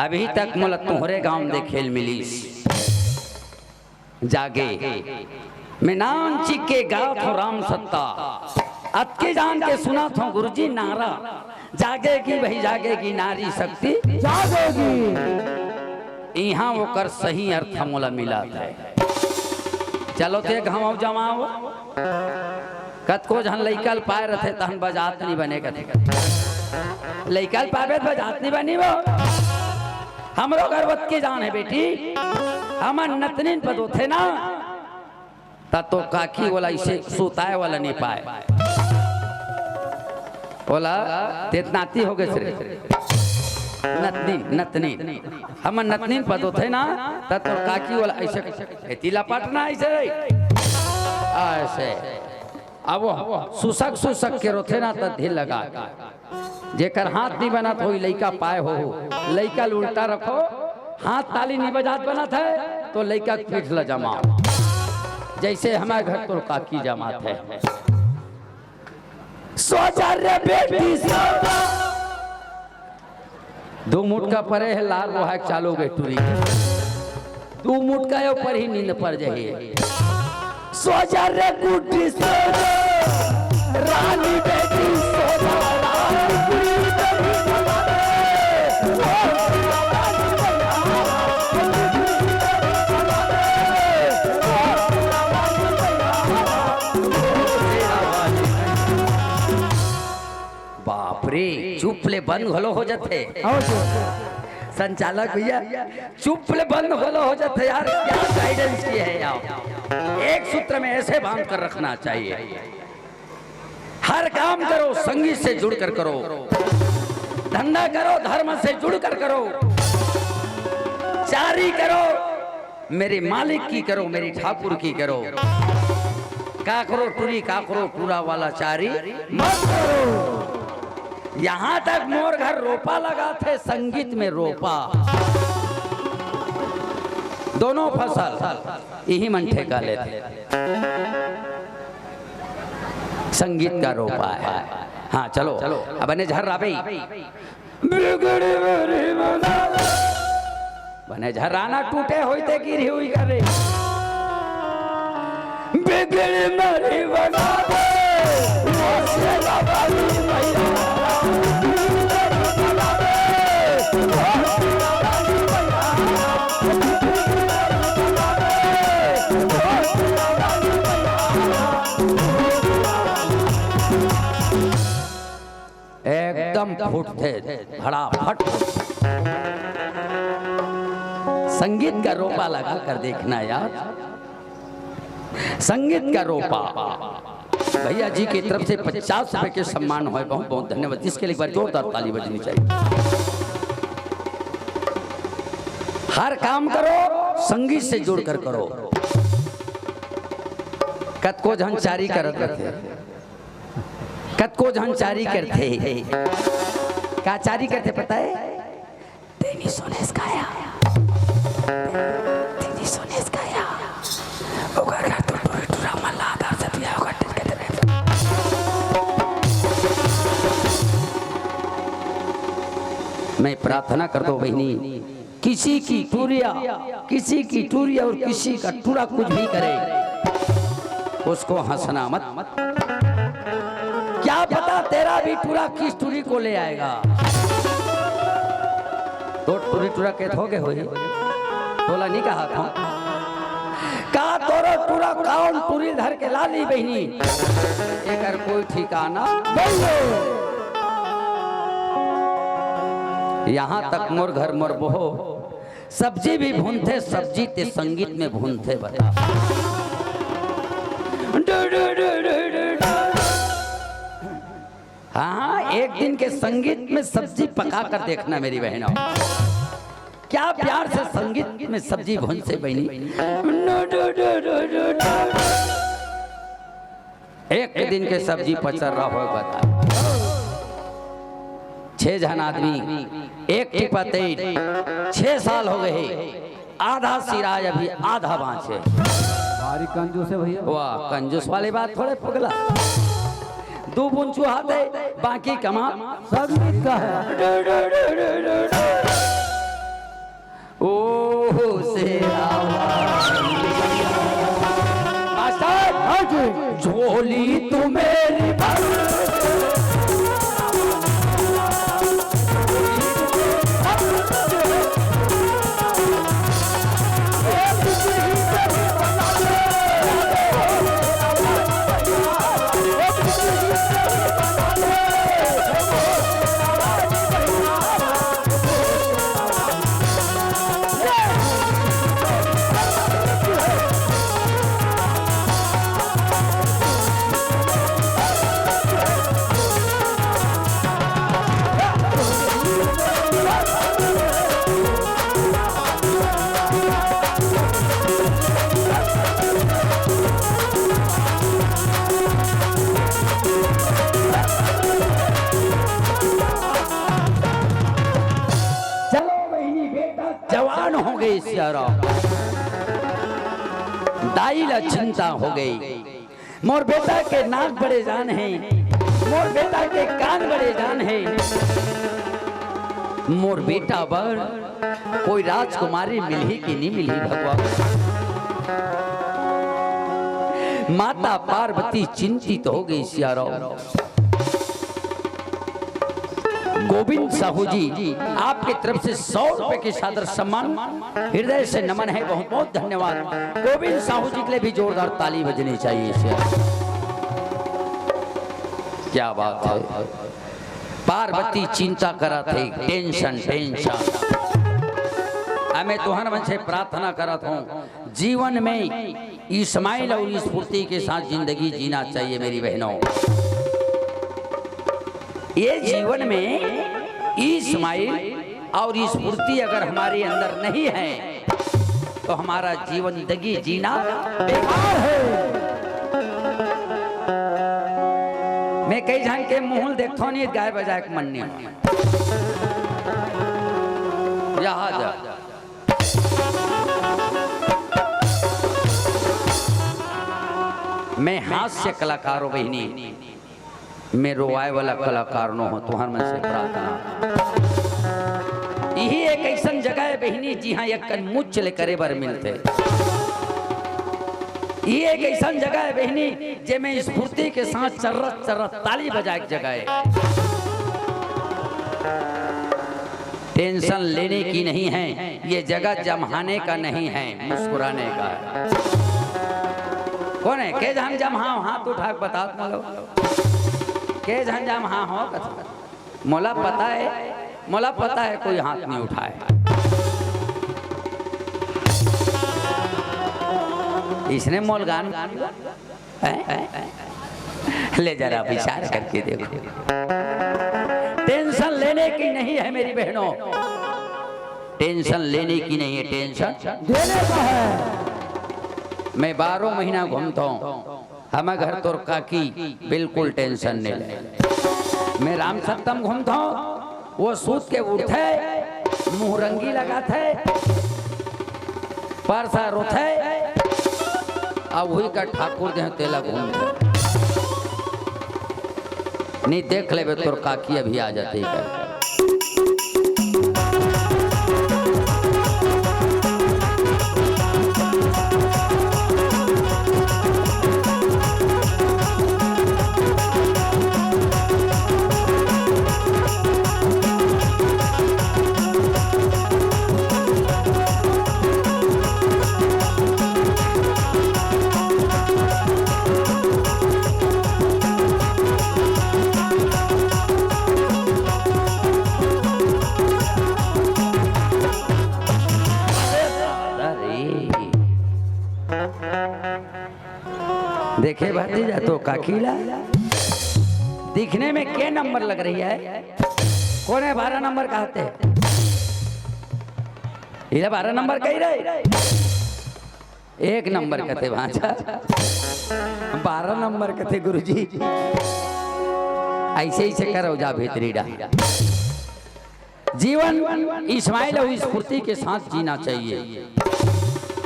अभी तक मोला तोहरे गांव देखे ल मिलिस। जागे, मैं नाम चिके गात हों राम सत्ता। अतके जान के सुनात हों गुरुजी नारा, जागेगी भाई, जागेगी नारी शक्ति। जागेगी। इहां ओकर सही अर्थ मोला मिलत हे। चलो ते घाव जमाव। कतको झन लइका ल पाए रथे, तहन बजात नहीं बने कथे। लइका ल पाबे त बजात नहीं बनी वो। हमरो घर अतके जान हे बेटी, हमर नतनीन पदोथे ना, त तो काकी वाला इसे सुताए वाला नहीं पाए। बोला, तेत नाती हो गए रे। नतनीन, नतनीन। हमर नतनीन पदोथे ना, त तो काकी वाला ऐसे, एती लपटना ऐसे। ऐसे। अब वो सुसक सुसक के रोथे ना, त ढील लगा। जेकर हाथ नहीं बनत होई, लइका पाए हो, लइका ल उल्टा रखो, हाथ ताली नहीं बजात बनत हे, तो लइका के पीठ ल जमाओ। जैसे हमर घर तोर काकी जमात हे। सो जा रे बेटी, सो जा। दू मुटका परे हे, लाल वहा चालू गे टूरी। दू मुटका ऊपर ही नींद पर जाही। सो जा रे गुड्डी, सो जा। रानी बेटी, सो जा। रानी बेटी, सो जा। बाप रे, चुप ले बंद घलो हो जाथे। संचालक भैया, चुप ले बंद घलो हो जाथे यार, क्या गाइडेंस किए हे आप? एक सूत्र में ऐसे बांध कर रखना चाहिए। हर काम करो, संगीत से जुड़कर करो, धंधा करो, धर्म से जुड़कर करो, चारी करो, मेरे मालिक की करो, मेरी ठाकुर की करो। काकरो टूरी, काकरो टूरा वाला चारी मत करो। यहां तक मोर घर रोपा लगाथे, संगीत में रोपा। दोनों फसल इही मन ठेका लेथे। संगीत का रोपा हे। हां, चलो, अब बने झर्रा बे। बिगड़ी मेरी बना दे। बने झर्रा ना, टूटे होई ते गिरी हुई करे। बिगड़ी मेरी बना दे। एकदम फूटथे, फटाफट। संगीत का रोपा लगा कर देखना यार, संगीत का रोपा। भैया जी की तरफ से पचास रुपए के सम्मान होय, बहुत बहुत धन्यवाद। इसके लिए एक बार जोरदार ताली बजनी चाहिए। हर काम करो, संगीत से जुड़कर करो। कतको झन चारी करत रथे, कतको झन चारी करथे। का चारी करथे पता हे? तेनी सोनेस काया, तेनी सोनेस काया। ओकर घर तो टूरी टूरा मन ला आधार से दिया, ओकर टेक के दे। मैं प्रार्थना करत हों बहिनी, किसी की टूरिया, किसी की टूरिया और किसी का टूरा कुछ भी करे, उसको हंसना मत। क्या पता तेरा भी टूरा किस टूरी को ले आएगा। तो टूरी टूरा के थोगे होई, तोला नहीं कहा था। का तोरो टूरा कौन टूरी धर के लाली बहिनी, एकर कोई ठिकाना नहीं है। यहां तक मोर घर मोर बहू सब्जी भी भूनथे, सब्जी ते संगीत में भूनथे, बता। हाँ, एक दिन के संगीत में सब्जी पका कर देखना मेरी बहनों, क्या प्यार से संगीत में सब्जी भूनथे बहिनी। एक दिन के सब्जी पचर रहा हो बता। छह झन आदमी, एक टिपा तेल, छह साल हो गए, आधा सिराय अभी आधा बांचे। भारी कंजूस है भैया। वाह, कंजूस वाली बात थोड़े पगला। दो बूंद चुहाते, बाकी कमा। संगीत का है। ओहो से आवा। मास्टर, हाँ जी। झोली तू मेरी भर। चलो बहिनी, बेटा जवान हो गे, सियाराम। दाई ला चिंता हो गे। मोर बेटा के नाक बड़े जान हे, मोर बेटा के कान बड़े जान हे। मोर बेटा बर कोई राजकुमारी मिलही कि नहीं मिलही भगवान। माता पार्वती चिंतित हो गे, सियाराम। गोविंद साहू जी, आपके तरफ से सौ रुपए के सादर सम्मान, हृदय से नमन है, बहुत बहुत धन्यवाद। गोविंद साहू जी के लिए भी जोरदार ताली बजनी चाहिए इसे। क्या बात है। पार्वती चिंता करत हे, tension, tension। अब मैं तुहर मन से प्रार्थना करत हूँ, जीवन में इस्माइल और स्फूर्ति के साथ जिंदगी जीना चाहिए मेरी बहनों। ये जीवन में इस्माइल और स्फूर्ति अगर हमारे अंदर नहीं है तो हमारा जीवन, जिंदगी जीना बेकार है। मैं कई झन के मुंह ल देखथों नहीं, गाय बजाए के मन नहीं हो। यहाँ जा। मैं हास्य कलाकार हूँ बहिनी, मैं रोवाए वाला कलाकार नो हूँ। तुहर मन से प्रार्थना, यही एक ऐसन जगह है बहिनी, जिहाँ एक कन मुच्च ले करे बर मिलथे। ये एक ऐसन जगह है बहिनी, जेमे स्फूर्ति के साथ चर्रत चर्रत ताली बजाए के जगह है। Tension लेने की नहीं है, ये जगह जम्हाने का नहीं है, मुस्कुराने का है। कौन है? के झन जम्हाव, हाथ उठा के बतात मोला। के झन जम्हाव कथा? मोला पता है, मोला पता है, कोई हाथ नहीं उठाए। इसने मोल गान हैं? ले जरा विचार करके देखो। Tension लेने की नहीं है मेरी बहनों, tension लेने की नहीं है, tension देने का है। मैं बारह महीना घूमता हूँ, हमर घर तोर काकी बिल्कुल tension नहीं ले। मैं राम सत्तम घूमता हूँ, वो सूत के उठे, मुंह रंगी लगाथे, परसा रोथे, अब हुई का ठाकुर देह तेला घूम। नहीं देख लेबे तोर काकी अभी आ जाती है। देखे भतीजा तो काकीला दिखने में के नंबर लग रही है? कौन है बारह नंबर कहते? इला बारह नंबर कही रहे, एक नंबर कथे भांचा, बारह नंबर कथे गुरुजी। ऐसे ही से करो जा भीतरी डा। जीवन इस्माइल और स्फूर्ति के साथ जीना चाहिए।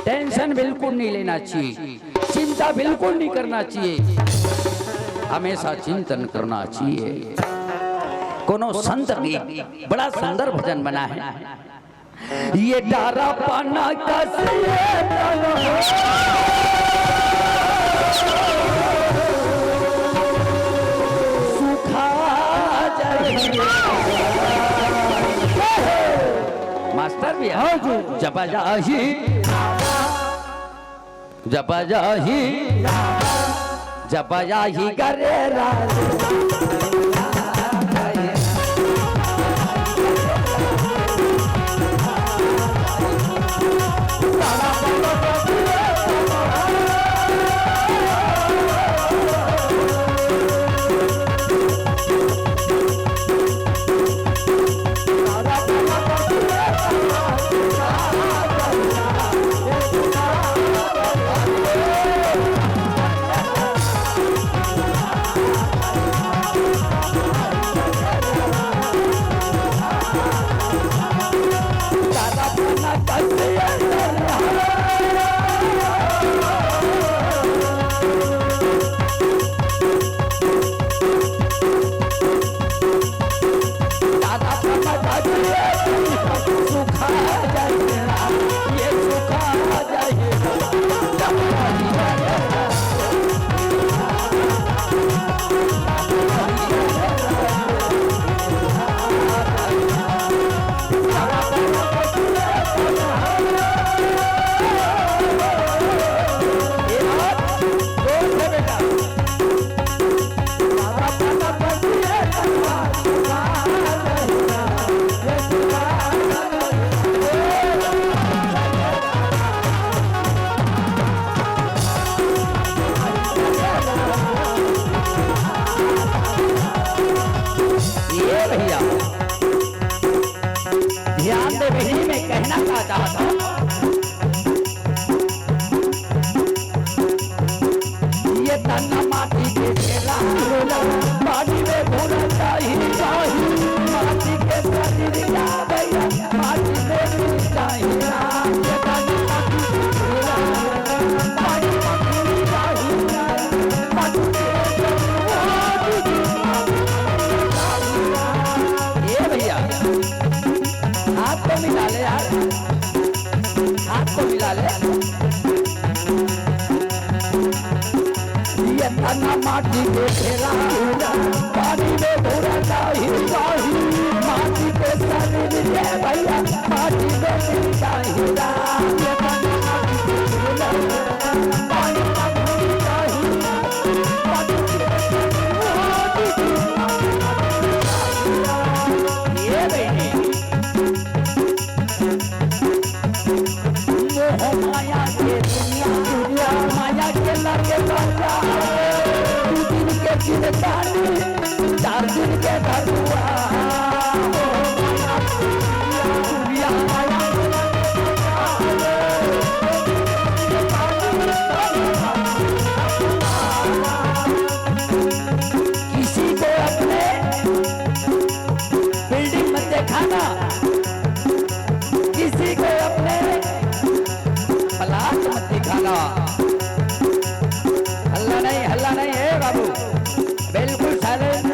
Tension बिल्कुल नहीं लेना चाहिए, चिंता बिल्कुल नहीं करना चाहिए, हमेशा चिंतन करना चाहिए। कोनो संत की बड़ा सुंदर भजन बना है, ये डारा पाना कस ये तन सुखा जाए। मास्टर भी है। हाँ जी। जब जाही, जब जाही, जब जाही करे राज। ये भैया, ध्यान दे, वही मैं कहना का चाहता हूँ। ये तन माटी के ढेला, पानी में घुल जाही, जाही। माटी के शरीर का भैया, माटी में मिल जाही। ये तन माटी के ढेला, पानी में घुल जाही, माटी में मिल जाही। ये भैया, हाथ तो मिला ले यार, हाथ तो मिला ले। ये तना माटी के ढेला, पानी में घुल जाही, जाही। माटी के शरीर के भैया, माटी में मिल जाही। ये तना माटी के ढेला, पानी में घुल जाही, माटी में मिल जाही। ये बेटी, मोह माया के दुनिया, दुनिया माया के लगे बंदा। दू दिन के जिंदगानी, चार दिन के घरुआ। दुनिया माया के लगे बंदा। किसी को अपने बिल्डिंग मत दिखाना, किसी को अपने प्लाट मत दिखाना। हल्ला नहीं, हल्ला नहीं है बाबू, बिल्कुल साइलेंट।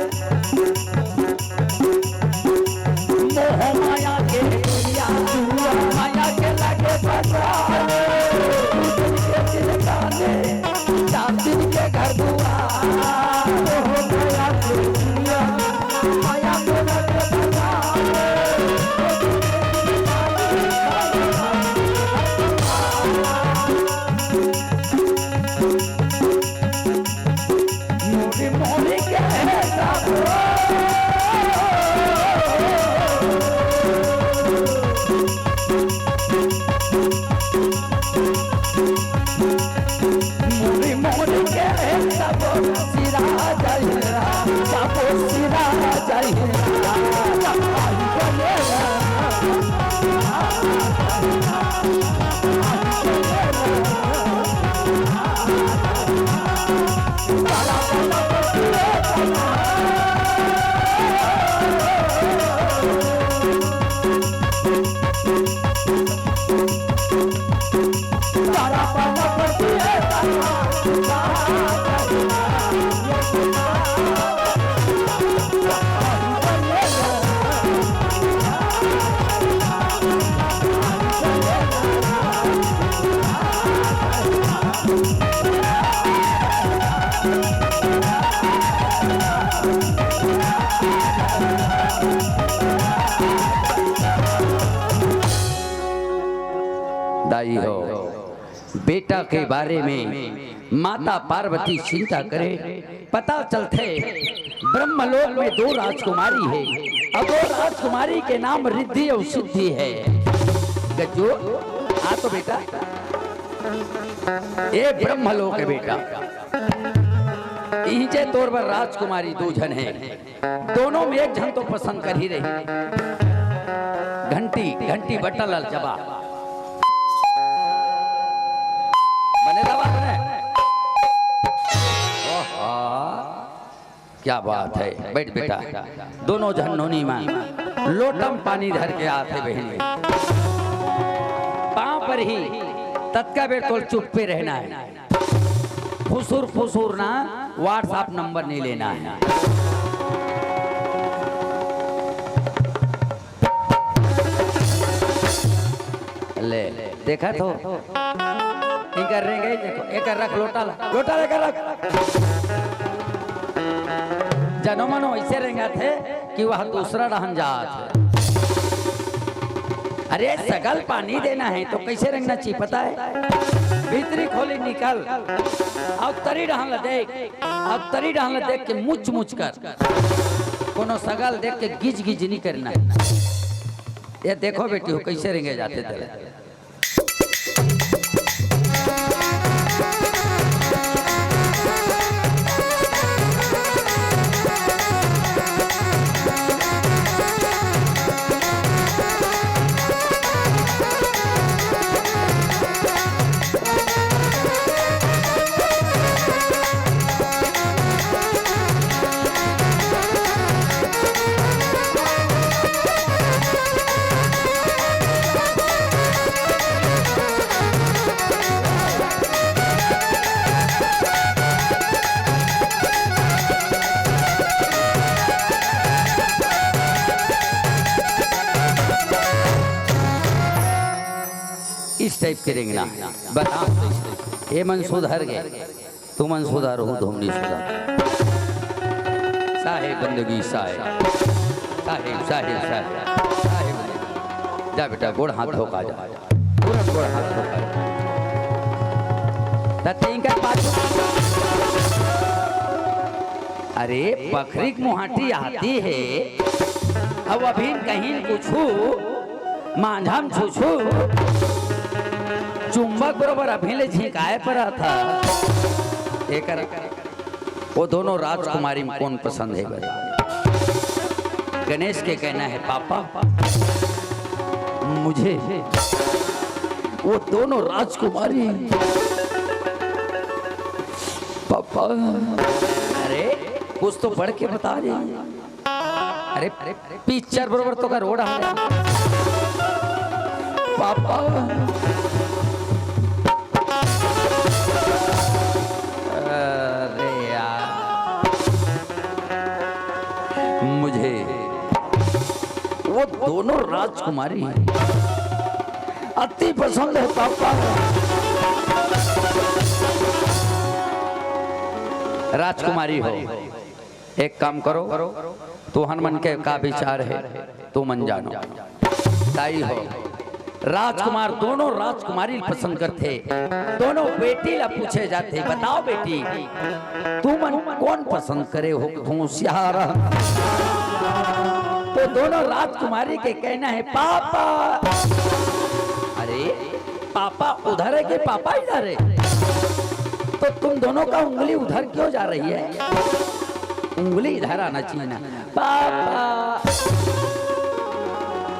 दाई हो, बेटा के बारे में माता पार्वती चिंता करे, पता चलथे ब्रह्मलोक में दो राजकुमारी है, और दो राजकुमारी के नाम रिद्धि और सिद्धि है। गज्जू, आ तो बेटा, ए ब्रह्मलोक है बेटा, इहिंचे तोर बर राजकुमारी दू झन है। दोनों में एक झन तो पसंद कर ही रही। घंटी, घंटी बटन ला जबा। बने रहा, बने। ओहा, क्या बात है। बैठ बेटा। दोनों झन नोनी मन लोटा म पानी धर के आथे बहिनी। पाँव पर ही ततका बेर तोल चुप्पे रहना है। फुसुर फुसुर ना, WhatsApp नंबर नहीं लेना है। ले, देखा तो, इनकर रेंगे ही देखो, एकर रख लोटा ला, लोटा लेकर रख। जनो मनो ऐसे रेंगाथे कि वह दूसरा डहन जात है। अरे, सगा ल पानी देना है तो कैसे रेंगना चाहिए पता है? भीतरी खोली निकल, अउ तरी डहन ला देख, अउ तरी डहन ला देख के मुच मुच कर, कोनो सगा ल देख के गिज गिज नहीं करना है। ये देखो बेटी हो, कैसे रेंगे जाथे तेला। इस टाइप के रेंगना। बताओ तो, ये मन सुधर गए, तुमन सुधारो, तुम नहीं सुधारो। साहेब बंदगी, साहेब, साहेब, साहेब, साहेब, साहेब बंदगी। जा बेटा, गोड़ हाथ धो के आ जा, तुरंत गोड़ हाथ धो के आ जा। त तेंकर पाछू, अरे, बखरी के मुहाटी आती है, अब अभी कहीं कुछू मांझा म छुछू चुंबक बरोबर अभी ले झिंकाए पर था। एकर वो दोनों राजकुमारी में कौन पसंद है बता? गणेश के कहना है, पापा, मुझे वो दोनों राजकुमारी, पापा। अरे, कुछ तो बढ़ के बता रही है। अरे, पिक्चर बरोबर तो का रोड आ रहा है। पापा। अरे यार, मुझे वो दोनों राजकुमारी अति पसंद है पापा। राजकुमारी हो, एक काम करो, तुहन मन के का विचार है, तुमन जानो। दाई हो, राजकुमार दोनों राजकुमारी ल पसंद करथे, दोनों बेटी ला पूछे जाथे, बताओ बेटी, तुमन कौन पसंद करे हो? होशियार। तो दोनों राजकुमारी के कहना है, पापा। अरे, पापा उधर है कि पापा इधर है? तो तुम दोनों का उंगली उधर क्यों जा रही है? उंगली इधर आना चाहिए ना। पापा,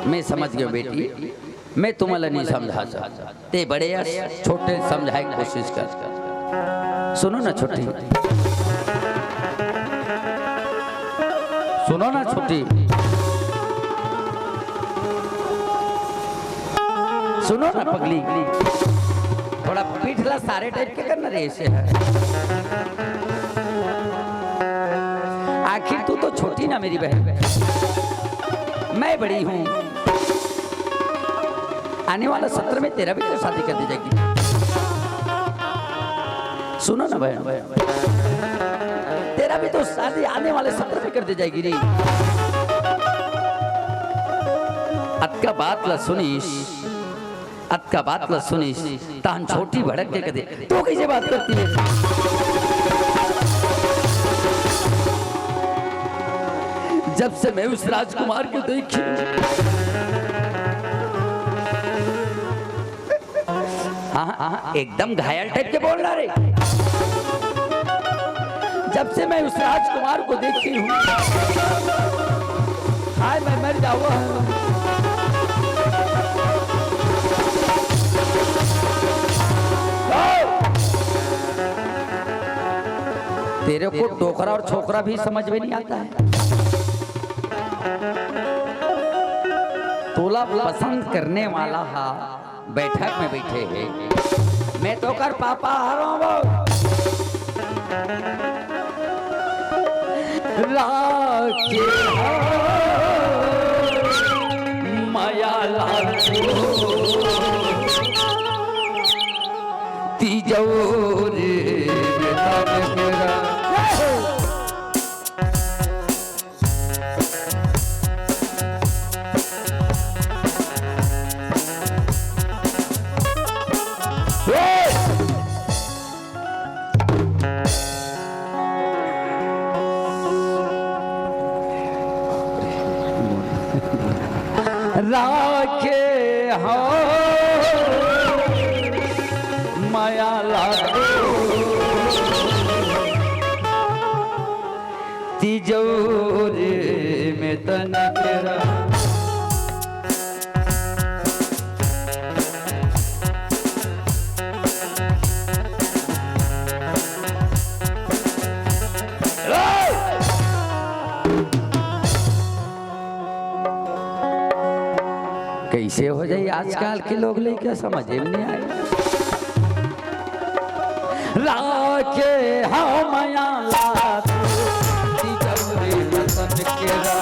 मैं समझ गया बेटी, मैं तुम्हारा नहीं समझा सकता। ते बड़े अस, छोटे समझाए के कोशिश कर। सुनो ना छोटी, सुनो ना छोटी, सुनो ना पगली, थोड़ा पीठ ला सारे टाइप के करना रे ऐसे है। आखिर तू तो छोटी ना मेरी बहन, मैं बड़ी हूँ। आने वाला सत्र में तेरा भी तो शादी कर दी जाएगी। सुनो ना बहन, तेरा भी तो शादी आने वाले सत्र में कर दी जाएगी रे। अतका बात ला सुनिस अतका बात ल सुनिस, तहन छोटी भड़क के कथे, "तू कइसे बात करती है? जब से मैं उस राजकुमार को देखी हूँ।" हाँ, हाँ, एकदम घायल टाइप के बोल रहा रे। "जब से मैं उस राजकुमार को देखी हूँ, हाय, मैं मर जाऊँ।" तेरे को डोकरा और छोकरा भी समझ में नहीं आता है। तोला पसंद करने वाला हा बैठक में बैठे हे, मैं तो कर पापा हरों वो। राखे हो माया लागू तिजोरी में तन केरा। राखे हो माया लागू तिजोरी में तन केरा। कइसे हो जाई आजकल के लोग लइका, समझ में नहीं आए। राखे हो माया लागू तिजोरी में तन केरा।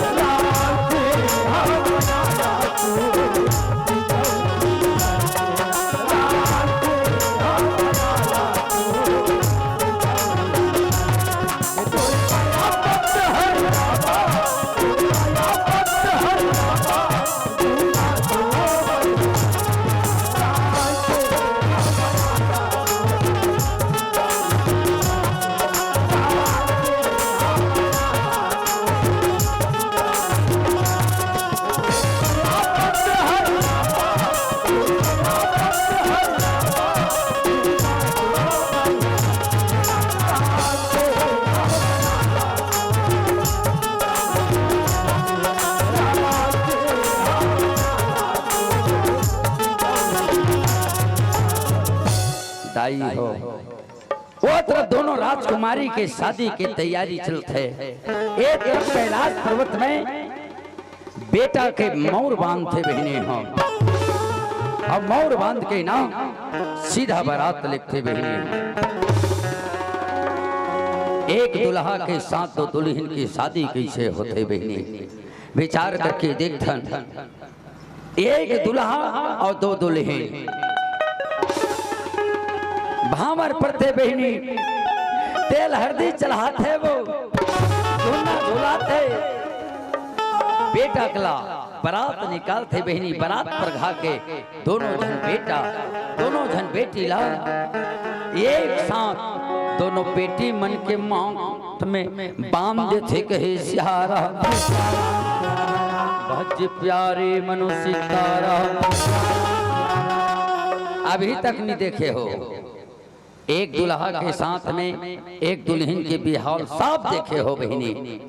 दाई हो, वो तरफ दोनों राजकुमारी के शादी के तैयारी चलत हे। एक तरफ कैलाश पर्वत में बेटा के मौर बांधथे बहिनी हो, अउ मौर बांध के ना सीधा बारात लेगथे बहिनी। एक दुल्हा के साथ दो दुल्हिन के शादी कइसे होथे बहिनी, विचार करके देखथन। एक दुल्हा अउ दो दुल्हिन। भांवर परथे बहिनी, तेल हरदी चढ़ाथे वो, धुन्ना झुलाथे। बेटा कला बरात निकालथे बहिनी, बरात परघा के दोनों झन बेटा, दोनों झन बेटी ला एक साथ दोनों बेटी मन के मांग में बांध देथे कहे सियारा। भज प्यारे मनु सीताराम। अभी तक नहीं देखे हो, एक दुल्हा के साथ में एक दुल्हिन के बिहाव सब देखे हो बहिनी,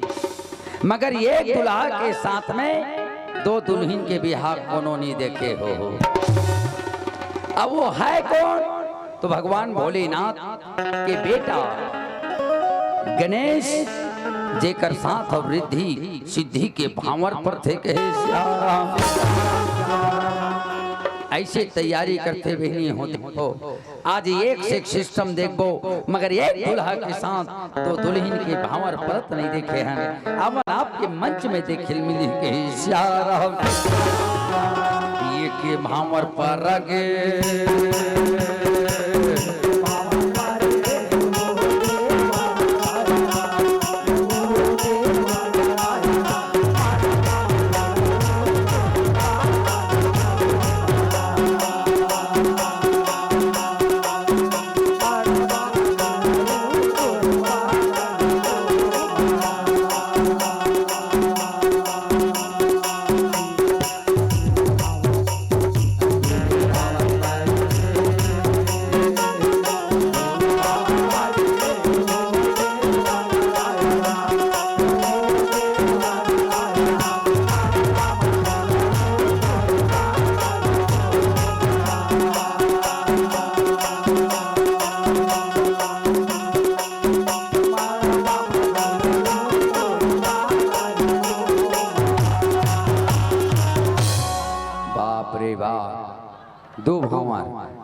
मगर एक दुल्हा के साथ में दो दुल्हिन के बिहाव कोनो नहीं देखे हो। अब वो है कौन? तो भगवान भोलेनाथ के बेटा गणेश, जेकर साथ अउ रिद्धि सिद्धि के भांवर परथे कहे सियाराम। अइसे तैयारी करथे बहिनी हो, देखो, आज एक से एक सिस्टम देखबो, मगर एक दुल्हा के साथ तो दुल्हिन के भांवर परत नहीं देखे हन। अब आपके मंच में देखे मिली कहे सियाराम। ये के भांवर परगे।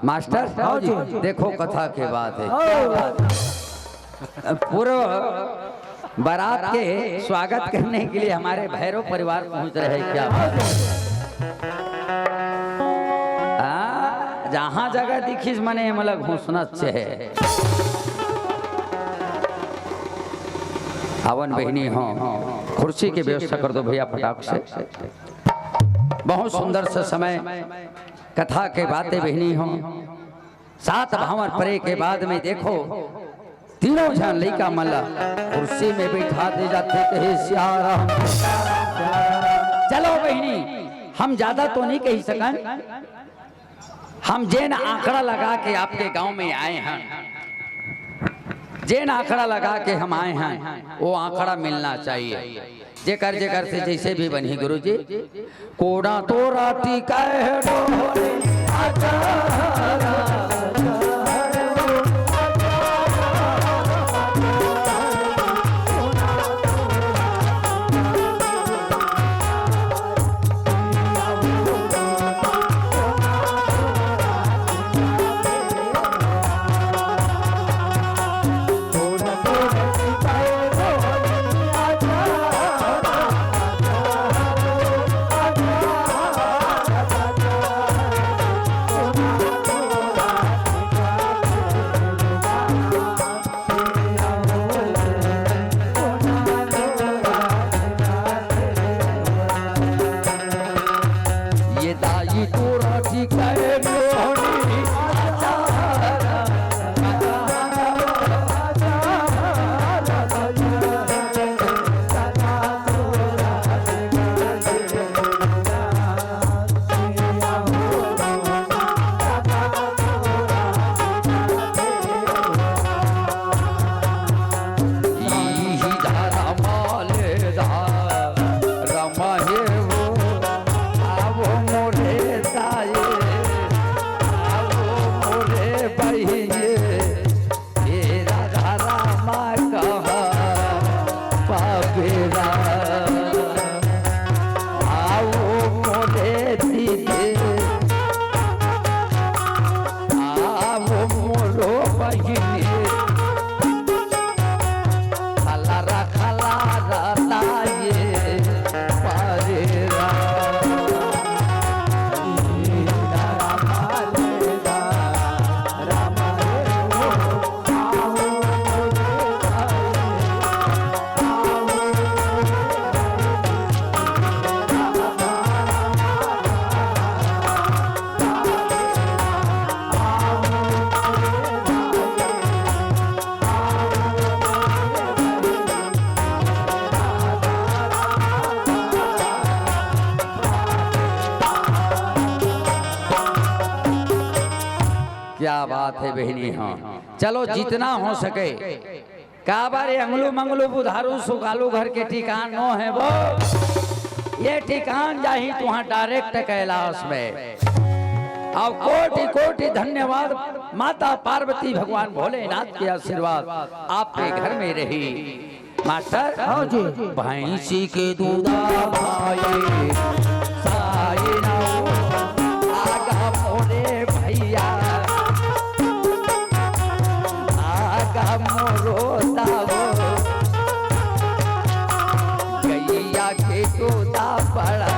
मास्टर, हाँ जी। देखो कथा के बात है। हाँ। पूरा बारात के स्वागत करने के लिए हमारे भैरव परिवार पहुंच रहे हैं क्या? हाँ, जहाँ जगह दिखिस मने मतलब घोषणा छे। आवन बहिनी हो, कुर्सी के व्यवस्था कर दो भैया फटाक से। बहुत सुंदर सा समय, कथा के बातें बहिनी हो। सात भांवर परे के बाद में देखो, तीनों झन लइका मन ला कुर्सी में बैठा दे जाथे, कहे सियाराम। चलो बहिनी, हम ज्यादा तो नहीं कही सकन, हम जेन आंकड़ा लगा के आपके गांव में आए हैं, जेन आंकड़ा लगा के हम आए हैं, वो आंकड़ा मिलना चाहिए। जेकर जेकर से जैसे भी बनही गुरुजी। कोड़ा तोरा टिकाए डोरे, क्या बात है बहिनी, हाँ। चलो, जितना हो सके, काबर ये अंगलू मंगलू बुधारू सुकालू घर के ठिकान नो हे वो। ये ठिकान जाही तुहां direct कैलाश में। अउ कोटि कोटि धन्यवाद माता पार्वती भगवान भोलेनाथ के आशीर्वाद आपके घर में रही। मास्टर, हाँ जी। भैंसी के दूधा भाई, साई ना, आगा मोरे भैया, आगा मोरो तावो, गैया के दूधा बड़ा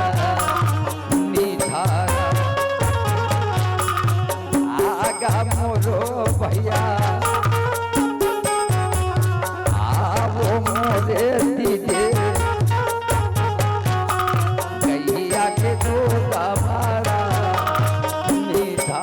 निधार। आगा मोरो भैया, आवो मोरे दीदी, गैया के दूध हमारा मीठा।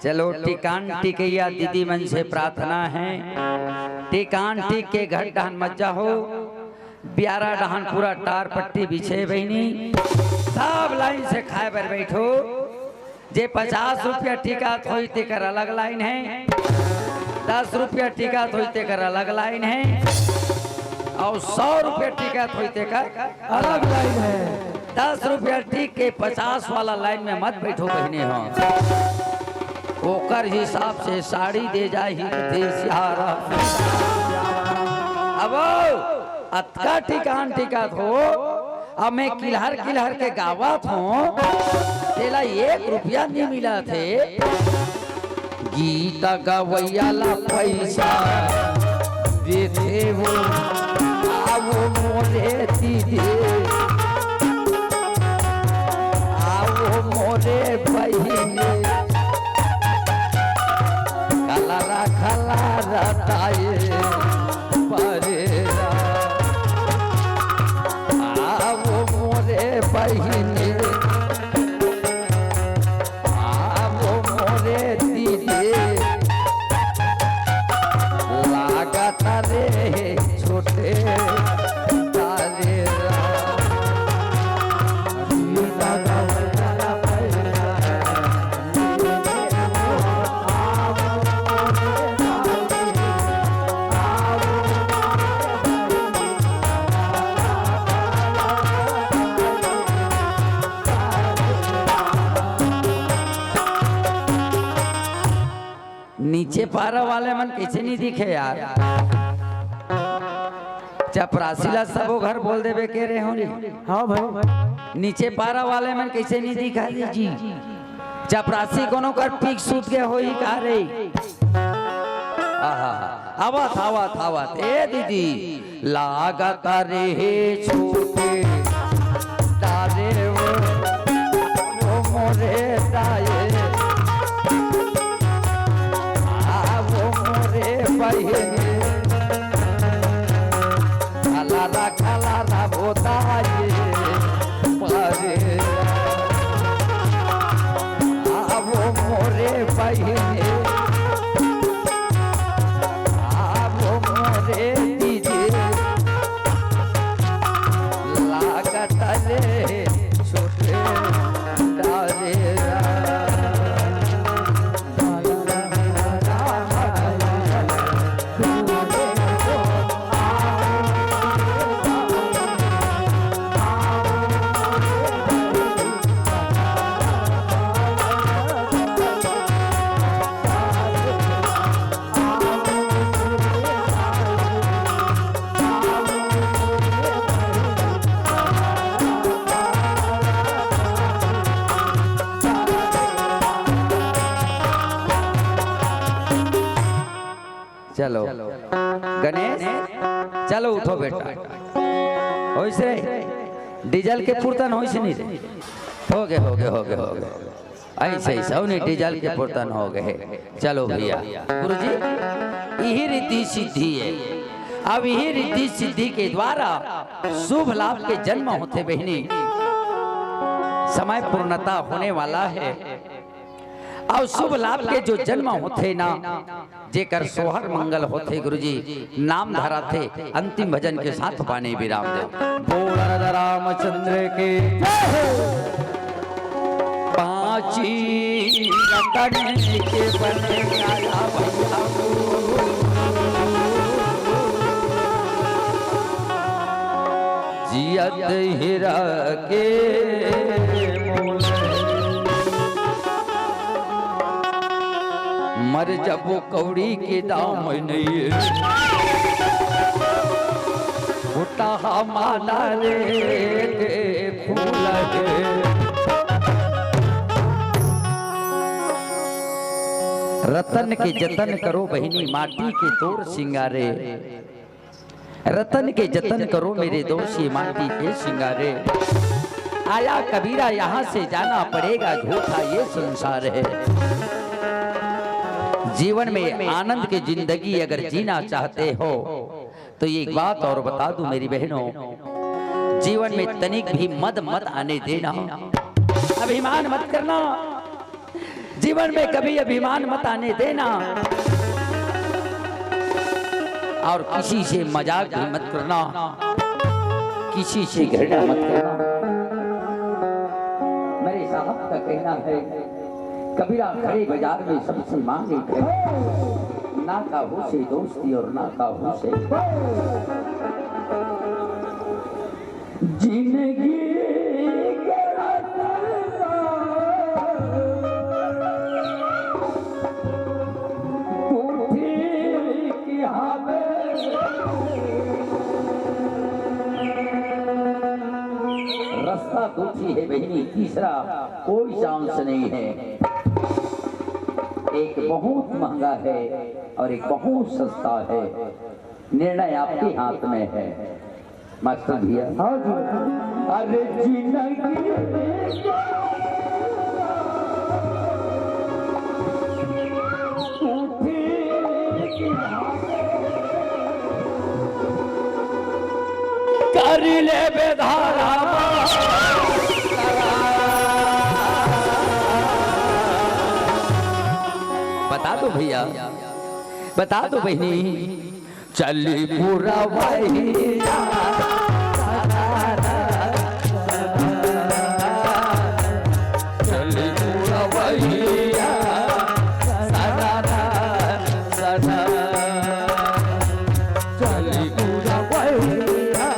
चलो, टिकान टिकैया दीदी मन से प्रार्थना है, टिकान टिक के घर डहन मत जाहो। बियारा डहान पूरा टार पट्टी बिछे बहिनी, सब लाइन से खाए बर बैठो। जे पचास रुपया टिकट होई तेकर अलग लाइन हे, दस रुपया टिकट होई तेकर अलग लाइन हे, अउ सौ रुपया टिकट होई तेकर अलग लाइन हे। दस रुपया टिक के पचास वाला लाइन में मत बैठो बहिनी हो, ओकर हिसाब से साड़ी दे जाही देश यारा। अब अतका टिकान टिकत हो, अब मैं किलहर किलहर के गावत हों, तेला एक रुपया नहीं मिलत हे। गीत गवैया ला पैसा देथे वो, आवो मोरे दीदी, आवो मोरे बहिनी, कलरा कलरा ताए परेरा। आवो मोरे बहिनी, आवो मोरे दीदी, लागत रे छोटे तारे रा। नीचे पारा वाले मन कइसे नहीं दिखे यार? चपरासी ला सबो घर बोल देबे के रे होनी। हाँ भाई। नीचे पारा वाले मन कइसे नहीं दिखा जी? चपरासी कोनो कर पीक सूत के होई का रे? आहा, आवत, आवत, आवत। ए दीदी, लागत रे हे छोटे तारे वो, वो मोरे ताए। आ वो मोरे बहिनी, कलरा कलरा बोताए परे। आ वो मोरे बहिनी, आ वो मोरे दीदी, लागत रे छोटे तारे। चलो गणेश, चलो उठो बेटा। होइस रे, डीजल के पुरतन होइस नहीं रे? होगे, होगे, होगे, होगे। ऐसे ही सौनी डीजल के पुरतन हो गए। चलो भैया, गुरुजी, यही रिद्धि सिद्धि है। अब यही रिद्धि सिद्धि के द्वारा शुभ लाभ के जन्म होथे बहिनी। समय पूर्णता होने वाला है। अउ शुभ लाभ के जो जन्म होथे ना, जेकर सोहर मंगल होथे गुरुजी, नाम धराथे, अंतिम भजन के साथ पानी विराम दे। बोल राजा रामचंद्र की जय हो। पांची रतन के बने काला भैया, जियत हीरा के मोल। मर जबो कौड़ी के दाम नहीं, फुटहा माला रे के फूल हे। रतन के जतन करो बहिनी, माटी के तोर सिंगारे। रतन के जतन करो मेरे दोस्त, ये माटी के सिंगारे। आया कबीरा, यहाँ से जाना पड़ेगा, झूठा ये संसार है। जीवन में आनंद की जिंदगी अगर जीना चाहते हो, तो एक बात और बता दूं मेरी बहनों, जीवन में तनिक भी मद मत आने देना, अभिमान मत करना। जीवन में कभी अभिमान मत आने देना और किसी से मजाक भी मत करना। किसी से घृणा मत करना। मेरे साहब का कहना है, कबीरा खड़े बाजार में सबसे मांगे खड़े, ना काहू से दोस्ती और ना काहू से। जिंदगी के रास्ता तू ठीक हवे। रास्ता दो ही है बहिनी, तीसरा कोई चांस नहीं है। एक बहुत महंगा है और एक बहुत सस्ता है। निर्णय आपके हाथ में है। मास्टर भैया। हाँ जी। अरे जिंदगी कर ले बेधारा। बता दो भैया, बता दो बहिनी। चली पूरा वहिया, चली पूरा वहिया, सदा, सदा। चली पूरा वहिया।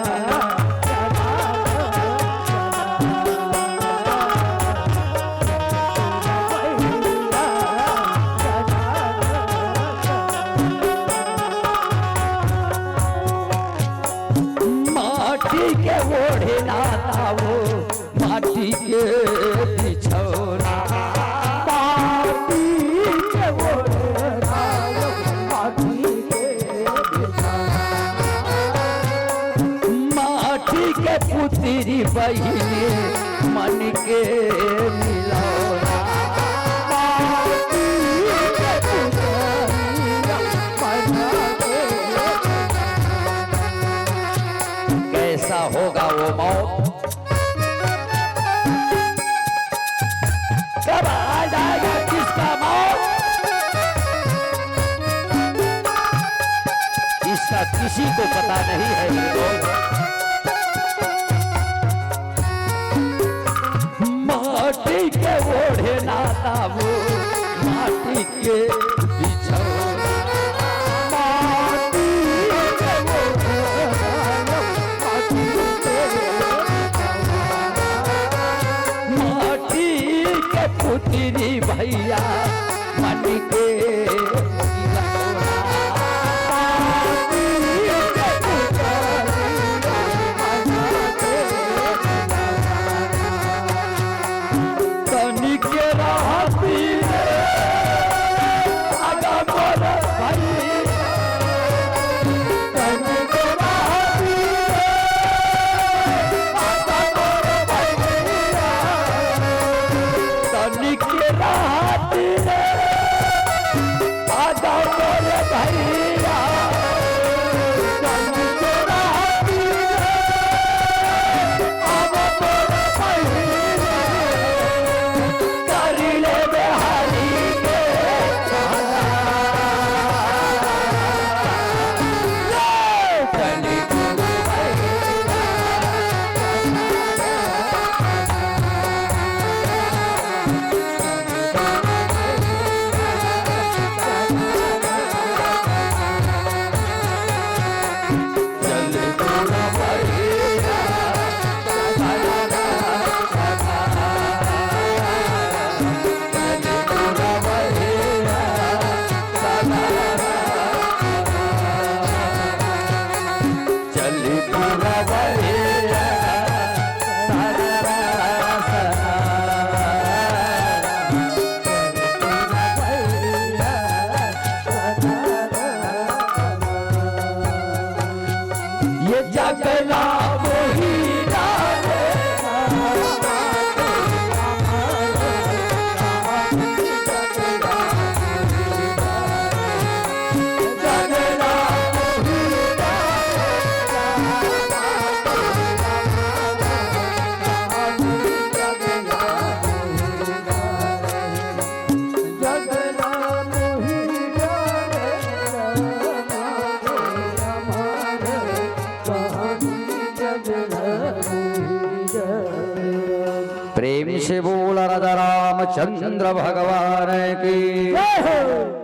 माटी के ओढ़ना तावो, माटी के बिछौना, माटी के ओढ़ना, माटी के बिछौना, माटी के पुतरी बहिनी, मन के मिलौना, माटी के पुतरी, मन के। कैसा होगा वो मौत? कब आ जाएगा किसका मौत? इसका किसी को पता नहीं है। माटी के ओढ़े ना ताबू, माटी के बिछौना, माटी के ओढ़े ना, माटी के बिछौना, माटी के पुतरी भैया, मन के खिलौना, माटी के पुतरी मन के खिलौना। तनिक रहती रे, आगा मोर भैया। तनिक रहती रे, आगा मोर भैया। तनिक रहती रे, प्रेम से बोल राजा रामचंद्र भगवान की। जय हो।